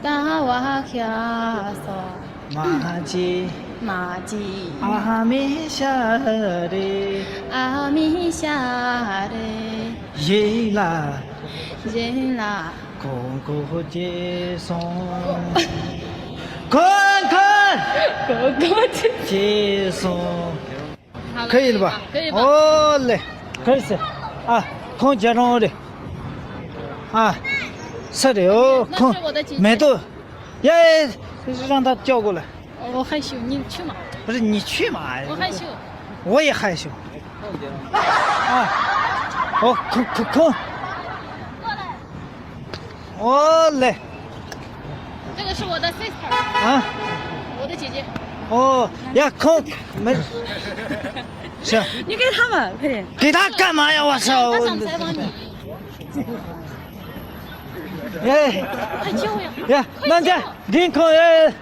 ཟླ་བ་ཤར་སོང་། མ་བརྗེད། མ་བརྗེད། ཨ་མའི་ཞལ་རས། ཨ་མའི་ཞལ་རས། ཡིད་ལ། ཡིད་ལ། ཁོ་ཁོ་བརྗེད་སོང་། ཁོ་ཁོ། ཁོ་ཁོ་བརྗེད། བརྗེད་སོང་། 可以了吧？可以吧？ ཨོ་ལེ། 可以ཟེར། ཨ། ཁོང་རྒྱ་རོང་རེད། ཨ། ས་རེད། ཨོ། ཁོང་མེ་ཏོག་ཡ། རང་ད་སྐྱོ་གོ་ལ། 我害羞，你去嘛。 不是你去嘛。 我害羞。 我也害羞。 ཨ། ཨོ། ཁོ་ཁོ་ཁོ། ཨོ་ལེ། 这个是我的 sister。 ཨ། 我的姐姐。 ཨོ། ཡ། ཁོང་མེ། 是。 你给他们，快点。 给他干嘛呀？我操！ 他想采访你。 ཡ། 快救呀！ ཡ། རྣམ་རྒྱལ། རྒན་ཁོང་། ཡ།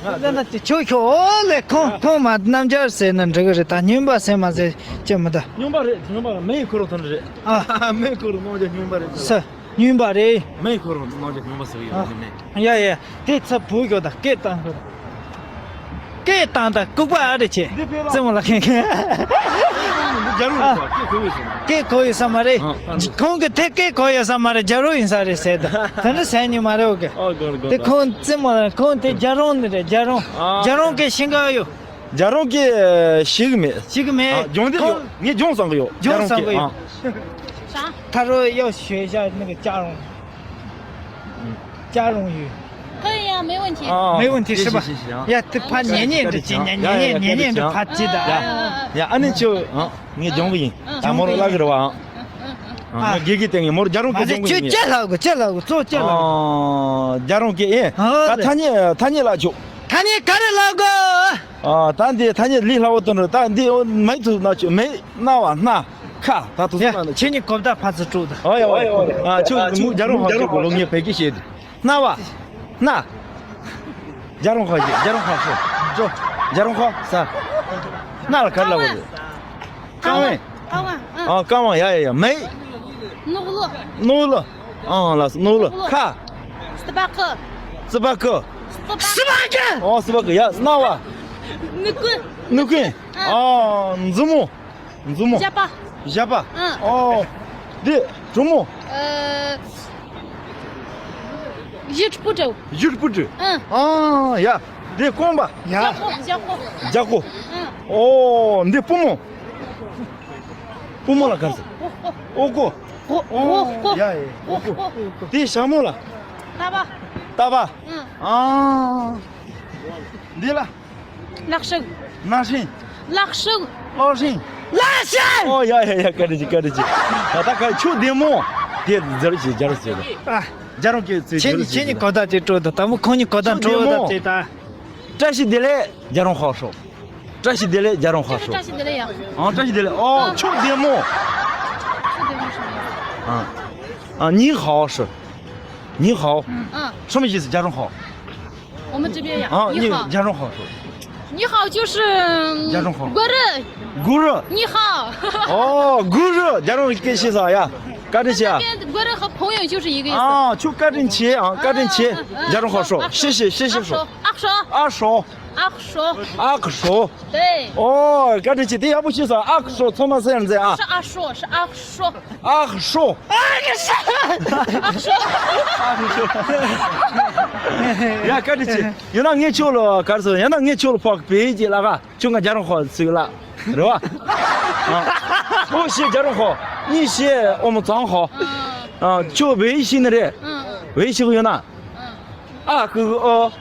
ཡ། ད་ན་ཅིག་ཁྱོད་ཁྱོད། ཨོ་ལེ། ཁོང་ཁོང་མ་རྣམ་རྒྱལ་ཟེར་ན་འགྲིག་གི་རེད། ད་སྨྱོན་པ་ཟེར་མ་ཟེར་ཅི་མི་ད། སྨྱོན་པ་རེད། སྨྱོན་པ་རེད། མེ་ཡི་འཁོར་རོ་ཐོན་རེད། ཨ། མེ་ཡི་འཁོར་རོ་རྣམ་རྒྱལ་སྨྱོན་པ་རེད། ས། སྨྱོན་པ་རེད། མེ་ཡི་འཁོར་རོ་རྣམ་རྒྱལ་སྨྱོན་པ་ཟེར་གི་ཡོད་ནི་མེད། ཡ་ཡ། དེ་ཚ་བུ་ཡོད་ད། སྐད་བཏང་གི། སྐད་བཏང་ད། ལྐུགས་པ་ཨ་རེ་ཆེ། རྩེད་མོ་ལ་ཁེངས་ཁེངས། རྒྱ་རོ་ཡོད་ས། སྐད་གོ་ཡོད་ས་མ་རེད། སྐད་གོ་ཡོད་ས་མ་རེད། ཨ། ཁོང་གི་དེ་སྐད་གོ་ཡོད་ས་མ་རེད། རྒྱ་རོ་ཡིན་ས་རེད་ཟེར་ད། དེ་འདྲ་ཟེར་ནི་མ་རེད། འོ་གི། ཨ། གོ་གོ། དེ་ཁོང་རྩེད་མོ་ལ། ཁོང་དེ་རྒྱ་རོང་ནི་རེད། རྒྱ་རོང་། ཨ། རྒྱ་རོང་སྐད་ཤེས་གི་ཡོད། རྒྱ་རོང་སྐད་ཤེས་གི་མེད། ཤེས་གི་མེད། ཨ། སྦྱོང་གི་ཡོད། ཨ། ངས་སྦྱོང་བསམ་གི་ཡོད། སྦྱོང་བསམ་གི་ཡོད། རྒྱ་རོང་སྐད། ཨ། 啥？ 他说要学一下那个 ཅ་རོང་། ཅ་རོང་ཡོད། 可以呀，没问题。 ཨ། 没问题是吧？ 行行行行。 ཡ། དེ་ཕར་ཉན་ཉན་འདྲ་ཅིག་ཉན་ཉན་ཉན་ཉན་འདྲ་ཕར་ཅིག་ད། ཡ་ཡ། ཨ་ནི་ཁྱོད། ཨ། ངས་སྦྱོང་གི་ཡིན། ད་མོ་རང་བརླག་གི་རེད་བ། ཨ། ངས་དགེ་རྒན་བསྟེན་གི། མོ་རང་རྒྱ་རོང་སྐད་སྦྱོང་གི་ཡིན། ཁྱོད་ཅི་བསླབ་དགོས། ཅི་བསླབ་དགོས། གཙོ་བོ་ཅི་བསླབ་དགོས། ཨ། རྒྱ་རོང་སྐད་ཨེ། ཨ། ད་ཐ་སྙད་ཐ་སྙད་བསླབ་ཆོག་ཐ་སྙད་ག་རེ་བསླབ་དགོས། ཨ། ད་འདི་ཐ་སྙད་ལས་སླ་བོ་དོན་རེད། ད་འདི་མེད་ཐུབ་ན་ཆོག་མེད། རྣ་བ། སྣ། ཁ། ད་དུ་ཡ། སོང་ན་ཁྱེད་གཉིས་གོ་བརྡ་ཕར་ཚུར་སྤྲོད་ད། ཨོ་ཡ་ཨོ་ཡ། ཨ། ཁྱོད་མོ་རྒྱ་རོང་ཧ་ཅོ་གོ་ལོ། ངས་བོད་སྐད་བཤད་དུ། རྣ་བ། སྣ། རྒྱ་རོང་ཁ་བཤད། རྒྱ་རོང་ཁ་བཤད། ཇོ། རྒྱ་རོང་ཁ་ས། སྣ་ལ་ག་རེ་ལབ་དགོས་རེད། རྐང་པ། རྐང་པ། ཨ། རྐང་པ། ཡ་ཡ་ཡ། མེད། རྣོ་ལོ། རྣོ་ལོ། ཨ། ལགས་སོ། རྣོ་ལོ། ཁ། སི་པ་ཀི། སི་པ་ཀི། སི་པ་ཀི། ཨོ། སི་པ་ཀི། ཡ། རྣ་བ། སྣུམ་སྐུད། སྣུམ་སྐུད། ཨ། མཛུབ་མོ། མཛུབ་མོ། བཞག་པ། བཞག་པ། ཨང་། ཨོ། འདི་གྲུ་མོ། ཨ། བཞི་ཕྲུག་པོ་འདྲ་བོ། བཞི་ཕྲུག་པོ་འདྲ། ཨང་། ཨང་། ཡ། འདི་རྐང་པ། ཡ། རྒྱག་ཁོ། རྒྱག་ཁོ། རྒྱག་ཁོ། ཨང་། ཨོ། འདི་པུས་མོ། པུས་མོ་ལ་ག་རེ་ཟེར། ཨོ་ཀོ། ཨོ་ཀོ། ཨོ། ཡ་ཡ། ཨོ་ཀོ། ཨོ་ཀོ། དེ་ཞྭ་མོ་ལ། རྟ་པ། རྟ་པ། ཨང་། ཨང་། འདི་ལ། ལག་ཤུབས། ལག་ཤུབས། ལག་ཤུབས། ལག་ཤུབས། ལག་ཤུབས། ཨོ་ཡ་ཡ་ཡ། བཀའ་དྲིན་ཆེ། བཀའ་དྲིན་ཆེ། ད་ད་ག་ཁྱོད་བདེ་མོ། དེ་ཟེར་ཞིག་རྒྱ་རོ་ཟེར། ཨ། རྒྱ་རོ་གི་ཚེ་ཁྱེད་ཉིད་ཁྱེད་ཉིད་གོ་བརྡ་དེ་སྤྲོད་དང་། དང་པོ་ཁོང་ཉིད་གོ་བརྡ་སྤྲོད་དང་། དེ་ད། བཀྲ་ཤིས་བདེ་ལེགས། རྒྱ་རོ་ཧོ་ཧྲོ། 这是 བཀྲ་ཤིས་བདེ་ལེགས། 这是 བཀྲ་ཤིས་བདེ་ལེགས་ཡ། 啊， བཀྲ་ཤིས་བདེ་ལེགས། 哦། 祝 བདེ་མོ། 祝 བདེ་མོ 什么意思？ 啊， 啊， 你好是， 你好。 嗯。 什么意思？ 假装好。 我们这边呀， 啊， 你好。 你假装好说。 你好就是假装好。 Guru。 Guru。 你好。 哦，Guru， 假装跟谁啥呀？ བཀའ་དྲིན་ཆེ། 啊。 那边 Guru 和朋友就是一个意思。 啊， 就 བཀའ་དྲིན་ཆེ། 啊， བཀའ་དྲིན་ཆེ། 啊， 假装好说。 啊， 谢谢， 谢谢说。 握手。 握手。 握手。 握手。 对。 哦， བཀའ་དྲིན་ཆེ། དེ་ཡག་པོ་ཤེས་སོང་། 握手། ཚང་མ་ཟེར་ཡང་ཟེར་ཨ། 是 握手， 是 握手。 握手。 握手。 ཡ། བཀའ་དྲིན་ཆེ། ཡང་ན་ངས་ཁྱོད་ལ་ག་རེ་ཟེར། ཡང་ན་ངས་ཁྱོད་ལ་ཕོག་པའི་གི་ལ་ག་ཁྱོད་ང་རྒྱ་རོང་ཁོག་ཚིག་ལ། རེད་བ། ཨ། ཨོ་ཞེས་རྒྱ་རོང་ཁོག་གཉིས་ཞེས་ཨོ་མོ་ཙང་ཁོག་ཨ། ཁྱོད་བོད་ཡིག་ཤེས་ནི་རེད། བོད་ཡིག་ཤེས་གི་ཡོད་ན། ཨ་ཀུ་ཨོ།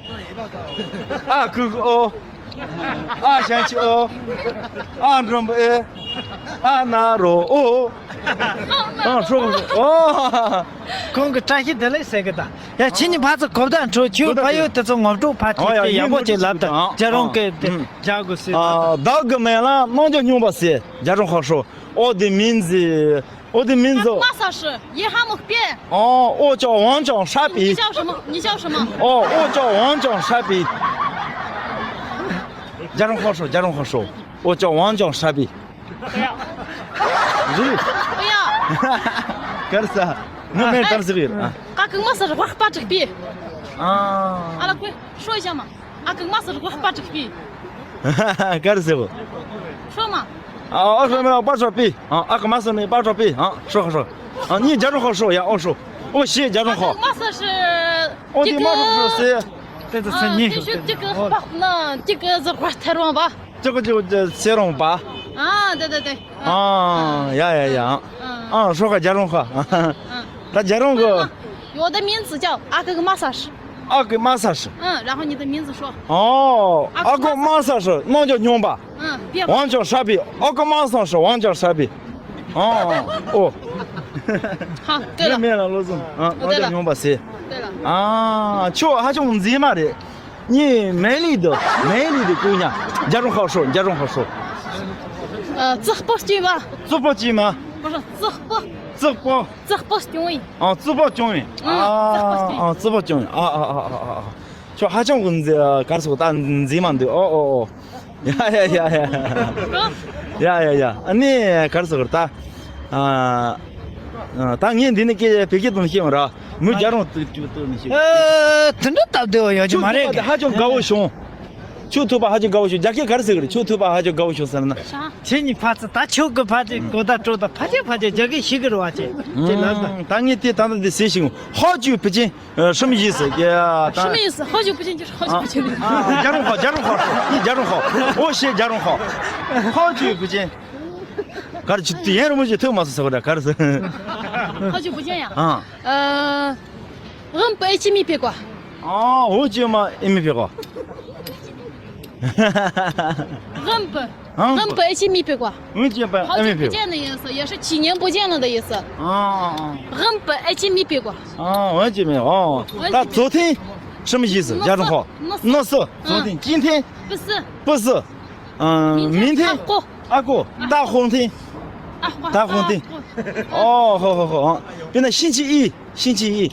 ཨ་ཀུ་ཨོ། ཨ་ཞང་ཆི་ཨོ། ཨ་འགྲོམ་ཨེ། ཨ་ན་རོ་ཨོ། ཨ་ཧྲོ་ཨོ། ཁོང་གིས་བཀྲ་ཤིས་བདེ་ལེགས་ཟེར་གི་ད། ཡ། ཁྱེད་གཉིས་ཕར་ཚུར་གོ་བརྡ་འཕྲོད། ཁྱོད་ཕ་ཡུལ་དེ་ཚོ་ངོ་སྤྲོད་ཕར་ཨོ་ཡ། ཁྱོད་ཡག་པོ་ཅིག་ལབ་དང་། རྒྱ་རོང་གི་དེ་རྒྱག་དགོས་ཟེར། ཨ། བདག་གི་མིང་ལ་རྣམ་རྒྱལ་སྨྱོན་པ་ཟེར། རྒྱ་རོང་ཁོག་ཧྲོ། 我的名字 我的名字。 我的名字是叶汉木变。 哦，我叫王江沙比。 你叫什么？你叫什么？ 哦，我叫王江沙比。 རྒྱ་རོང་ཁོག་ཧྲོ། རྒྱ་རོང་ཁོག་ཧྲོ། 我叫王江沙比。 不要。 རེད། 不要。 ག་རེ་ཟེར། ངའི་མིང་ག་རེ་ཟེར་གི་རེད། ཨ། ཨ་ཀུ་མ་སར་བ་པ་ཀྲིག་པི། ཨ། ཨ་ལ་ཀུ་ཧྲོ་ཞག་མ། ཨ་ཀུ་མ་སར་བ་པ་ཀྲིག་པི། ག་རེ་ཟེར་གི། ཧྲོ་མ། ཨ། ཨ་ཀུ་མ་སར་བ་པ་ཀྲིག་པི། ཨ། ཨ་ཀུ་མ་སར་ནི་པ་ཀྲིག་པི། ཨ། ཧྲོ་ཧྲོ། ཨ། ནི་རྒྱ་རོང་ཁོག་ཧྲོ་ཡ། ཨོ་ཧྲོ། ཨོ་ཞེས་རྒྱ་རོང་ཁོག 我是 ཨོ་དེ་མ་ཧྲོ་ཧྲོ་ཟེར། 这个是你 ཨ། 这是这个花呢，这个是花太软吧？ 这个就这 ཚེ་རིང་པ། 啊，对对对。 ཨ། ཡ་ཡ་ཡ། ཨ། ཧྲོ་ཁ་རྒྱ་རོང་ཁ། ད་རྒྱ་རོང་གི། 我的名字叫阿哥个马萨什。 ཨ་ཀུ་མ་ས་ཧྲི། 嗯，然后你的名字说。 ཨོ། ཨ་ཀུ་མ་ས་ཧྲི། རྣམ་རྒྱལ་སྨྱོན་པ། 嗯，别。 王江沙比། 阿哥马上是王江沙比。 ཨོ། ཨོ། 好，对了。 མེད་ལ་བློ་བཟང་། ཨ། རྣམ་རྒྱལ་སྨྱོན་པ་ཟེར། 对了。 ཨ། ཁྱོད་ཧ་ཅང་མཛེས་མ་རེད། 你美丽的，美丽的姑娘。 རྒྱ་རོང་ཁོག་ཧྲོ། རྒྱ་རོང་ཁོག་ཧྲོ། 呃，淄博金吧？ 淄博金吗？ 不是，淄博。 淄博。 淄博金。 ཨ། 淄博金。 ཨ། 淄博金། ཨ། 淄་博金། ཨ། ཨ། ཁྱོད་ཧ་ཅང་གི་མཛེས། ག་རེ་ཟེར། ད་མཛེས་མ་འདུག་ཨོ་ཨོ་ཨོ། ཡ་ཡ་ཡ་ཡ། ཡ་ཡ་ཡ། ཨ་ནི་ག་རེ་ཟེར་ད། ཨ། ཨ། ད་ངས་འདི་ནས་སྐད་བོད་སྐད་དུ་བཤད་མ་ར། མོས་རྒྱ་རོང་དུ་དུ་དུ་ནས་བཤད། ཨ། དེ་འདྲ་སྟབས་བདེ་བ་ཡོད་རྒྱུ་མ་རེད། ཁྱོད་ཧ་ཅང་དགའ་བོ་བྱུང་། ཁྱོད་ཐུག་པ་ཧ་ཅང་དགའ་བོ་བྱུང་། རྒྱ་སྐད་ག་རེ་ཟེར་གི་རེད། ཁྱོད་ཐུག་པ་ཧ་ཅང་དགའ་བོ་བྱུང་ཟེར་ན། ཁྱེད་གཉིས་ཕར་ཚུར་ད་ཁྱོད་ཀྱི་ཕར་ཚུར་གོ་བརྡ་སྤྲོད་དང་། ཕར་ཚུར་ཕར་ཚུར་རྒྱ་སྐད་ཤེས་གི་རེད་བ། ཅེས་ཅེས་ལབ་དང་། ད་ངས་དེ་ད་ལྟ་འདི་ཟེར་ཞིག 好久不见。 呃，什么意思？也， 什么意思？好久不见就是好久不见的意思。 ཨ། རྒྱ་རོང་ཁོག་རྒྱ་རོང་ཁོག་རྒྱ་རོང་ཁོག་ཨོ་ཞེས་རྒྱ་རོང་ཁོག 好久不见。 ག་རེ་ཅི་དེ་ཡན་རིན་པོ་ཆེ་ཐུག་མ་སོང་ཟེར་བ་རེད། ག་རེ་ཟེར། 好久不见呀。 ཨ། 呃， ངན་པ་ཨེ་ཅི་མི་ཕེ་གོ། ཨ། འོ་ཅི་མ་ཨེ་མི་ཕེ་གོ། เงินเปล่า ངན་པ། เงินเปล่า ཨེ་ཅི་མི་ཕེ་གོ། འོ་ཅི་མ་ཨེ་མི་ཕེ་གོ། 好久不见的意思，也是几年不见了的意思。 ཨ། ཨ། ཨ། เงินเปล่า ཨེ་ཅི་མི་ཕེ་གོ། 啊，我也没有哦。那昨天什么意思？ 假装好。 那是， 那是， 昨天， 今天 不是， 不是。 嗯， 明天 明天 ཨ་ཀོ། 大后天， ཨ་ཀོ། 大后天。 ཨ་ཀོ། 哦，好好好啊。现在星期一，星期一。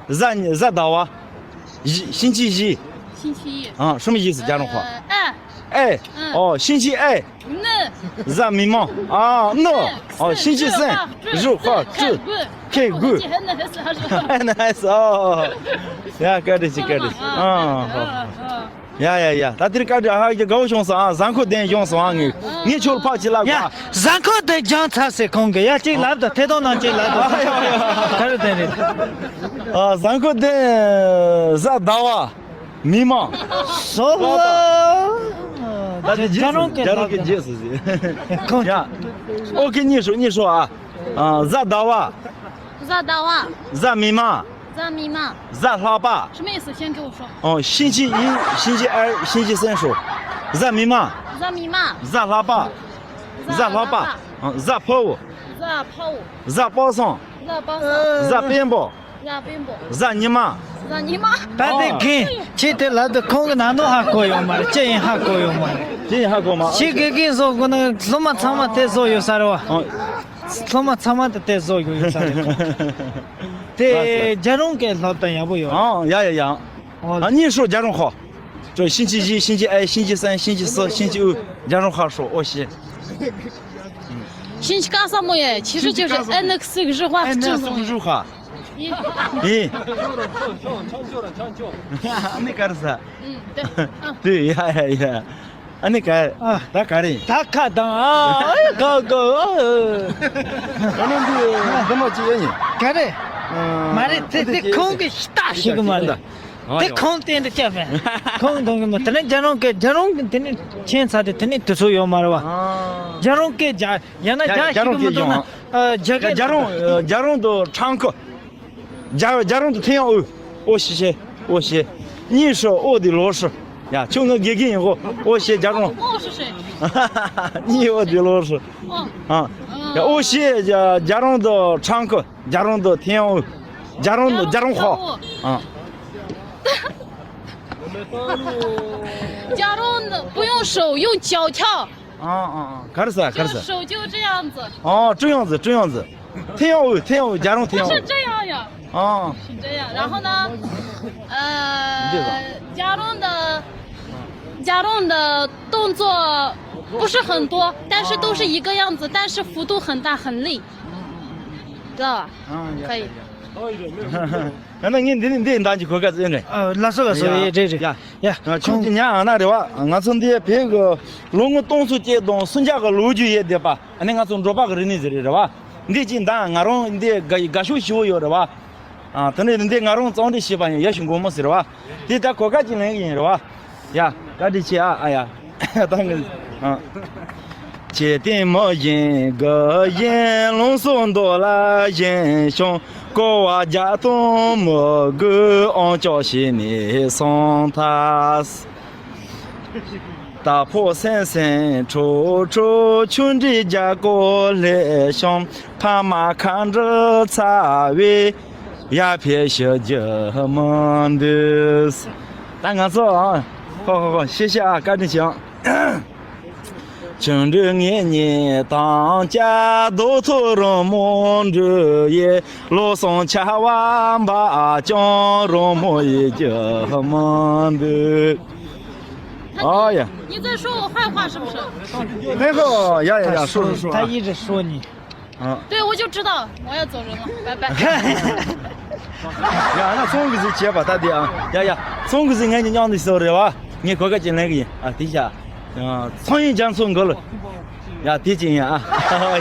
གཟའ་གཟའ་ཟླ་བ། བཞི། 星期一。 星期一。 啊，什么意思？ 假装好。 呃，二。 哎。 嗯。 哦，星期二。 ནི། གཟའ་མིག་དམར། ཨ། ནི། 哦， ནི། 星期三。 གཟུགས་པོ་བཀྲུས། 开工。 开工。 ཨ། ནི་ཨ་སི། ཨོ། ཡ། བཀའ་དྲིན་ཆེ། བཀའ་དྲིན་ཆེ། ཨ། ཨ། ཧོ། ཨ། ཡ་ཡ་ཡ། ད་དེར་བཀའ་དྲིན་ཧ་གི་དགའ་བོ་བྱུང་སོང་ཨ། གཟའ་འཁོར་བདུན་བྱུང་སོང་ཨ། ངས་ངས་ཁྱོད་ཕར་ཅིག་ལབ་ཡ། ག་གཟའ་འཁོར་བདུན་བྱུང་ཚར་སོང་། ཁོང་གིས་ཡ་གཅིག་ལབ་དང་ཐད་གཏོང་ནང་གཅིག་ལབ་དང་། ཨ་ཡ་ཡ། ག་རེ་དེ་རེད། ཨ། གཟའ་འཁོར་བདུན། གཟའ་ཟླ་བ། མི་མང་། སོ། ད་དེ་རྒྱལ་རོང་གི་རྒྱལ་རོང་གི་རྗེས་སུ་ཟེར། ཁོང་ཡ། ཨོ་ཁེ། 你说，你说啊。 ཨ། གཟའ་ཟླ་བ། གཟའ་ཟླ་བ། གཟའ་མིག་དམར། གཟའ་མིག་དམར། གཟའ་ལྷག་པ། 什么意思？先给我说。 ཨོ། 星期一，星期二，星期三说། གཟའ་མིག་དམར། གཟའ་མིག་དམར། གཟའ་ལྷག་པ། གཟའ་ལྷག་པ། གཟའ་ལྷག་པ། ཨ། གཟའ་ཕུར་བུ། གཟའ་ཕུར་བུ། གཟའ་པ་སངས། གཟའ་པ་སངས། གཟའ་དཔོན་པོ། གཟའ་དཔོན་པོ། གཟའ་ཉི་མ། གཟའ་ཉི་མ། ད་དེ་རྒན་ཁྱེད་དེ་ལབ་དུས་ཁོང་གི་ནང་དོན་ཧ་གོ་ཡོད་མ་རེད། ཅི་ཡིན་ཧ་གོ་ཡོད་མ་རེད། ཅི་ཡིན་ཧ་གོ་མ། ཁྱེད་དགེ་རྒན་བཟོ་དགོས་ན་སློབ་མ་ཚང་མ་དེ་བཟོ་ཡོད་ས་རེད་བ། ཨོ། སློབ་མ་ཚང་མ་དེ་དེ་བཟོ་ཡོད་ཡོད་ས་རེད། དེ་རྒྱལ་རོང་གི་སློབ་སྟོན་ཡག་པོ་ཡོད། ཨོ། ཡ་ཡ་ཡ། ཨོ། 啊，你说 རྒྱལ་རོང་话。 这星期一、星期二、星期三、星期四、星期五， རྒྱལ་རོང་话说。 ཨོ་ཤེ། 星期一什么耶？其实就是 N X 日话。 N X 日话。 咦。 ཨ་ནི་ག་རེ་ཟ། 嗯，对。 ཨ། 对，ཡ་ཡ་ཡ། ཨ་ནི་ག་རེ། ཨ། ད་ག་རེ། ད་ཁ་དང་ཨ། ཨ་ག་ག་ཨ། ཨ་ནི་འདི་འདི་མོ་ཅི་ཡིན། ག་རེ། ཨ། མ་རེད། དེ་དེ་ཁོང་གི་ཤི་ཏ་ཤི་གི་མ་རེད། ཨ་དེ་ཡོ། ཁོང་བསྟན་དུ་བཅད་པས། ཁོང་གདོང་གི་མ། དེ་ནས་རྒྱལ་རོང་གི། རྒྱལ་རོང་གི་དེ་ནས་ཁྱེད་ཚ་དེ་དེ་ནས་དུས་ཚོད་ཡོད་མ་རེད་བ། ཨ། རྒྱལ་རོང་གི་རྒྱ། ཡང་ན་རྒྱ་ཞིག་གི་མི་འདུག་ན། ཨ། རྒྱ་གི། རྒྱལ་རོང་། རྒྱལ་རོང་དུ་ཁྲང་ཁུ། རྒྱལ། རྒྱལ་རོང་དུ་ཐེ་ཡང་ཨུ། ཨོ་ཤི་ཤེ། ཨོ་ཤེ། 你是我的老师。 ཡ། ཁྱོད་ངའི་དགེ་རྒན་ཡིན་གོ། ཨོ་ཤེ། རྒྱལ་རོང་། 我是谁？ 你是我的老师。 ཨ། ཡ། ཨོ་ཤེ། རྒྱལ་རོང་དུ་ཁྲང་ཁུ། རྒྱལ་རོང་དུ་ཐེ་ཡང་ཨུ། རྒྱལ་རོང་དུ། རྒྱལ་རོང་话། ཨ། རྒྱལ་རོང་དུ་不用手，用脚跳。 ཨ་ཨ་ཨ། ག་རེ་ཟ། ག་རེ་ཟ། 就手就这样子。 ཨ། 这样子，这样子。 ཐེ་ཡང་ཨུ། ཐེ་ཡང་ཨུ། རྒྱལ་རོང་ཐེ་ཡང་ཨུ། 不是这样呀。 ཨ། 是这样。然后呢，呃， རྒྱལ་རོང་的，རྒྱལ་རོང的动作不是很多，但是都是一个样子，但是幅度很大，很累，知道吧？ ཨ། ཡ། 可以。 ཡ་ཡ། ཡང་ན་ངས་འདི་ནས་འདི་འདང་གི་གོ་སྐབས་ཨེ་རེད། ཨ། ལགས་སོ་ལགས་སོ། ཡ། ཡེ་རེད་རེད། ཡ། ཡ། ཁྱོད་ཀྱི་ཉ་ཨ་ན་རེད་བ། ང་ཚོ་འདི་བོད་ཀྱི་ལོ་ངོ་སྟོང་ཚོ་བཅད་དང་སུམ་བརྒྱ་གི་ལོ་རྒྱུས་ཡོད་བསྡད་པ། ཨ་ནི་ང་ཚོ་འབྲོག་པ་གི་རིག་གནས་ཟེར་རེད་བ། འདི་གཅིག་འདང་། ང་རང་འདི་དགའ་དགའ་ཤོས་ཞེ་པོ་ཡོད་རེད་བ། ཨ། དེ་ནས་འདི་ང་རང་གཙང་སྦྲ་བྱས་པ་ཡིན། ཡ་ཞིག་མགོ་མོ་ཟེར་བ། དེ་ད་གོ་སྐབས་ཅིག་ལེན་གི་ཡིན་རེད་བ། ཡ། བཀའ་དྲིན་ཆེ་ཨ། ཨ་ཡ། ད་ངས། ཨ། ཁྱེད་ལྟད་མོ་བཞིན་དགའ་བཞིན། ལུང་སོགས་མདོ་ལ་ཞེན་ཞིང་། སྐོར་བ་བརྒྱ་སྟོང་མི་དགོས། ཨང་ཅོག་བྱས་ནས་སོང་ཐལ། ད་ཕོ་སེང་སེང་ཁྲོ་ཁྲོ། ཆུ་འདྲིས་རྒྱ་སྐོར་ལྷེབ་ཞིང་། ཕ་མ་ཁ་འདྲི་ཚ་བས། ཡར་ཕེབས་ཤོག་རྒྱུ་མི་འདུག། ད་ང་ཚོ་ཨ། ཧོ་ཧོ་ཧོ། ཤེས་ཤེས་ཨ། བཀའ་དྲིན་ཆེ་ཨ། ཆུ་འདྲིས་ངེད་གཉིས་དང་བཅས། རྡོ་ཐོག་རོལ་མོ་འགྲོ་ཡི། ལོ་གསུམ་ཆར་པ་འབབ་ཀྱང་། རོལ་མོ་ཡེད་རྒྱུ་མི་འདུག། 哎呀，你在说我坏话是不是？很好，呀呀呀，说说说啊。他一直说你。啊。对，我就知道我要走人了，拜拜。ཡ། ན་ཚོང་གི་ཟིག་བྱས་པ་ད་དེ་ཨ། ཡ་ཡ། ཚོང་གི་ཟིག་ངས་ཉོ་ནི་སོ་རེད་བ། ངས་གོ་སྐབས་ཅིག་ལེན་གི་ཡིན་ཨ། དེ་བྱ། ཚོང་ཡིན་རྒྱ་མཚོ་མགོ་ལ། ཡ། དེ་ཅི་ཡིན་ཨ།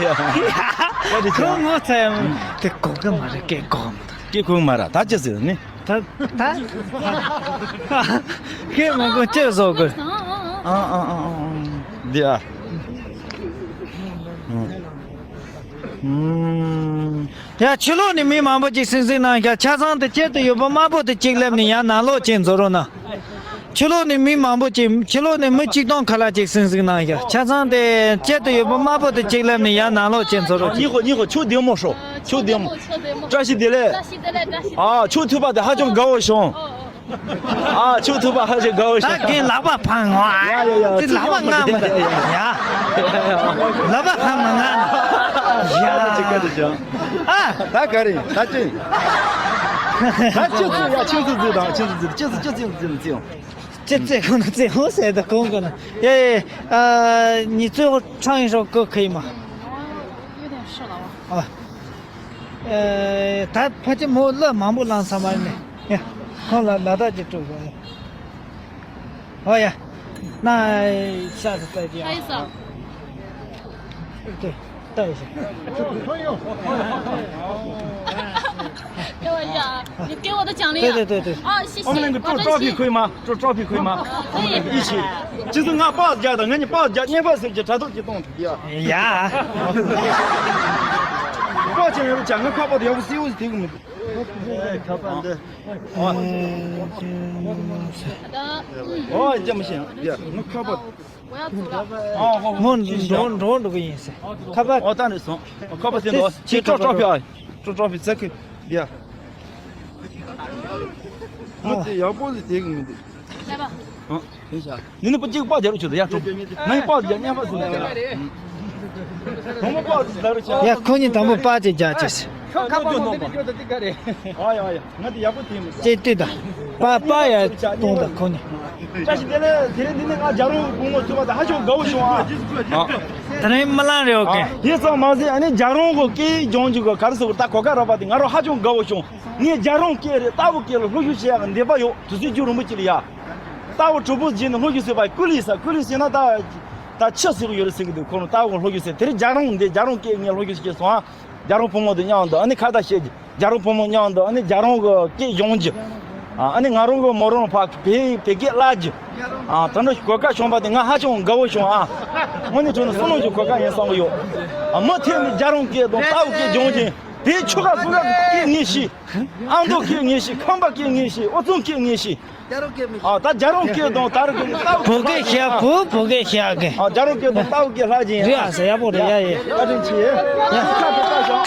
ཡ། ཡ། དེ་ཅི་ཡིན། ཁོ་ངོ་ཚ་ཡ། དེ་གོ་གི་མ་རེད། སྐད་གོ་གི་མ་རེད། སྐད་གོ་གི་མ་རེད། ད་ཅི་ཟེར་ནི། ད་ད་ཁྱེད་མ་གོ་ཅི་བཟོ་དགོས། ཨ་ཨ་ཨ་ཨ་ཨ། འདི་ཨ། ཨུམ། ཡ། ཕྱི་ལོགས་ནས་མི་མང་པོ་ཅིག་སིང་སིང་གནང་ཤག། ཆ་ཚང་དེ་དཀྱིལ་དུ་ཡོད་པ་དམར་པོ་དེ་གཅིག་སླེབས་ནས་ཡར་ནང་ལོགས་ཅིག་འཛུལ་རོགས་གནང་། ཕྱི་ལོགས་ནས་མི་མང་པོ་ཅིག། ཕྱི་ལོགས་ནས་མི་གཅིག་སྟོང་ཁ་ལྷག་ཅིག་སིང་སིང་གནང་ཤག། ཆ་ཚང་དེ་དཀྱིལ་དུ་ཡོད་པ་དམར་པོ་དེ་གཅིག་སླེབས་ནས་ཡར་ནང་ལོགས་ཅིག་འཛུལ་རོགས། 你好，你好，秋德莫说，秋德莫。 秋德莫。 བཀྲ་ཤིས་བདེ་ལེགས། བཀྲ་ཤིས་བདེ་ལེགས། བཀྲ་ཤིས། ཨ། ཆོས་ཐུབ་པ་དེ་ཧ་ཅང་དགའ་བོ་བྱུང་། ཨ། ཆོས་ཐུབ་པ་ཧ་ཅང་དགའ་བོ་བྱུང་། ད་རྒན་ལག་པ་འཕངས་ང་། ཡ་ཡ་ཡ། ལག་པ་ང་མ། ཡ་ཡ་ཡ། ཡ། ལག་པ་འཕངས་མ་ང་། ཡ། ཨ། ད་ག་རེ། ད་ཅི། ད་ཅི་ཙི་ཡ། ཅི་ཙི་ཙི་དང་། ཅི་ཙི་ཙི། ཅི་ཙི་ཙི་ཙི་ཙི། 这这可能最后谁的功课呢？耶，呃，你最后唱一首歌可以吗？ ཨ། ཨེ། ད་ཕལ་ཆེར་མོ་གླུ་མང་པོ་བླངས་ཚར་བ་ནས། ཡ། ཁོང་ལ་ལ་དྭགས་ཀྱི་སྤྲོ་དགོས། 好呀，那下次再见啊。 还有啥？ 对，带一下。 给我一下啊，你给我的奖励啊。 对对对对。 啊，谢谢。 我们能够照照片可以吗？照照片可以吗？ 可以。 一起。就是俺爸家的，俺爸家，俺爸是叫他都激动的呀。 呀。 我讲要讲个快报的，要不是我是听不懂。哎，看板的。 好的。 哦，这么行，呀，我看不。 我要走了。 哦，好，好。 我，我，我，我个意思。看板。 哦，当然送。我看不清楚， 这， 请照照片啊，照照片再给，呀。 我这要不是这个问题。 来吧。 嗯，等一下，你那不这个报价就去的呀？中，那你报价，你还不是那个？嗯。我们报价在这去。 ཡ། ཁོ་གཉིས་དང་པོ་པར་ཅིག་རྒྱག་ཅིག། ཁ་ཁ་པར་མོ་འདི་འདི་ཅོ་ད་འདི་ག་རེ། ཨ་ཡ་ཡ། ང་འདི་ཡག་པོ་དེ་མི། ཅེ་ལྟོས་དང་། པར་པར་ཡ་གཏོང་དང་ཁོ་གཉིས། 这是今天，今天你那俺家人跟我说的，还想跟我说啊？ ཨ། དེ་རིང་རྨི་ལམ་རེད། ཨོ་ཀེ། ཨ། དེ་ཙམ་མ་ཟད་ཨ་ནི་རྒྱལ་རོང་གི་སྐད་སྦྱོང་རྒྱུ་གི་ག་རེ་ཟེར་ད་གོ་སྐབས་རག་པ་དེ་ང་རང་ཧ་ཅང་དགའ་བོ་བྱུང་། ངས་རྒྱལ་རོང་སྐད་རེད། རྟ་བོ་སྐད་ལ་སློབ་ཞུགས་བྱེད་ཡག་གི་འདོད་པ་ཡོད། དུས་ཚོད་རྒྱུན་རིང་པོ་ཅིག་ལ་ཡ། རྟ་བོ་གྲོགས་པོ་བརྗེས་ནས་སློབ་ཞུགས་ཟེར་བ་ཀུ་ལི་ས་ཀུ་ལི་ཟེར་ན་ད། ད་ཆུ་ཟེར་གི་ཡོད་རེད་ཟེར་གི་འདུག་ཁོ་རང་རྟ་བོ་སློབ་ཞུགས་ཟེར། དེ་རིང་རྒྱལ་རོང་འདི་རྒྱལ་རོང་སྐད་ངས་སློབ་ཞུགས་བྱས་སོང་ཨ། རྒྱལ་རོང་བུ་མོ་དང་མཉམ་དུ་ཨ་ནི་ཁ་བརྡ་བྱེད་རྒྱུ། རྒྱལ་རོང་བུ་མོ་མཉམ་དུ་ཨ་ནི་རྒྱལ་རོང་གི་སྐད་སྦྱོང་རྒྱུ། ཨ་ནི་ང་རང་གི་མོ་རང་ཕ་བོད་བོད་སྐད་བསླབ་རྒྱུ། ཨ། ད་འདྲ་གོ་སྐབས་བྱུང་བ་དེ་ང་ཧ་ཅང་དགའ་བོ་བྱུང་ཨ། དངོས་གནས་དྲང་གནས་བསོད་ནམས་ཀྱི་གོ་སྐབས་ཡིན་བསམ་གི་ཡོད། ཨ། མུ་མཐུད་ནས་རྒྱལ་རོང་སྐད་དང་རྟ་བོ་སྐད་སྦྱོང་རྒྱུ། དེའི་ཆོལ་ཁ་སོ་སོ་སྐད་ངས་ཤེས། ཨ་མདོ་སྐད་ངས་ཤེས། ཁམས་པ་སྐད་ངས་ཤེས། ཨོ་ཙུང་སྐད་ངས་ཤེས། རྒྱལ་རོང་སྐད་མི་ཤེས། ཨ། ད་རྒྱལ་རོང་སྐད་དང་ད་རུང་སྐད་ལྟ་བུ། བོད་སྐད་ཤེས་གོ་བོད་སྐད་ཤེས་གི། ཨ། རྒྱལ་རོང་སྐད་དང་ལྟ་བུ་སྐད་ལྷག་ཅིང་། རེད་ཨ་ཟེར་ཡག་པོ་རེད་ཡ་ཡེ། བཀའ་དྲིན་ཆེ། ཡ། ཁ་ཁ་ཁ་ཤོག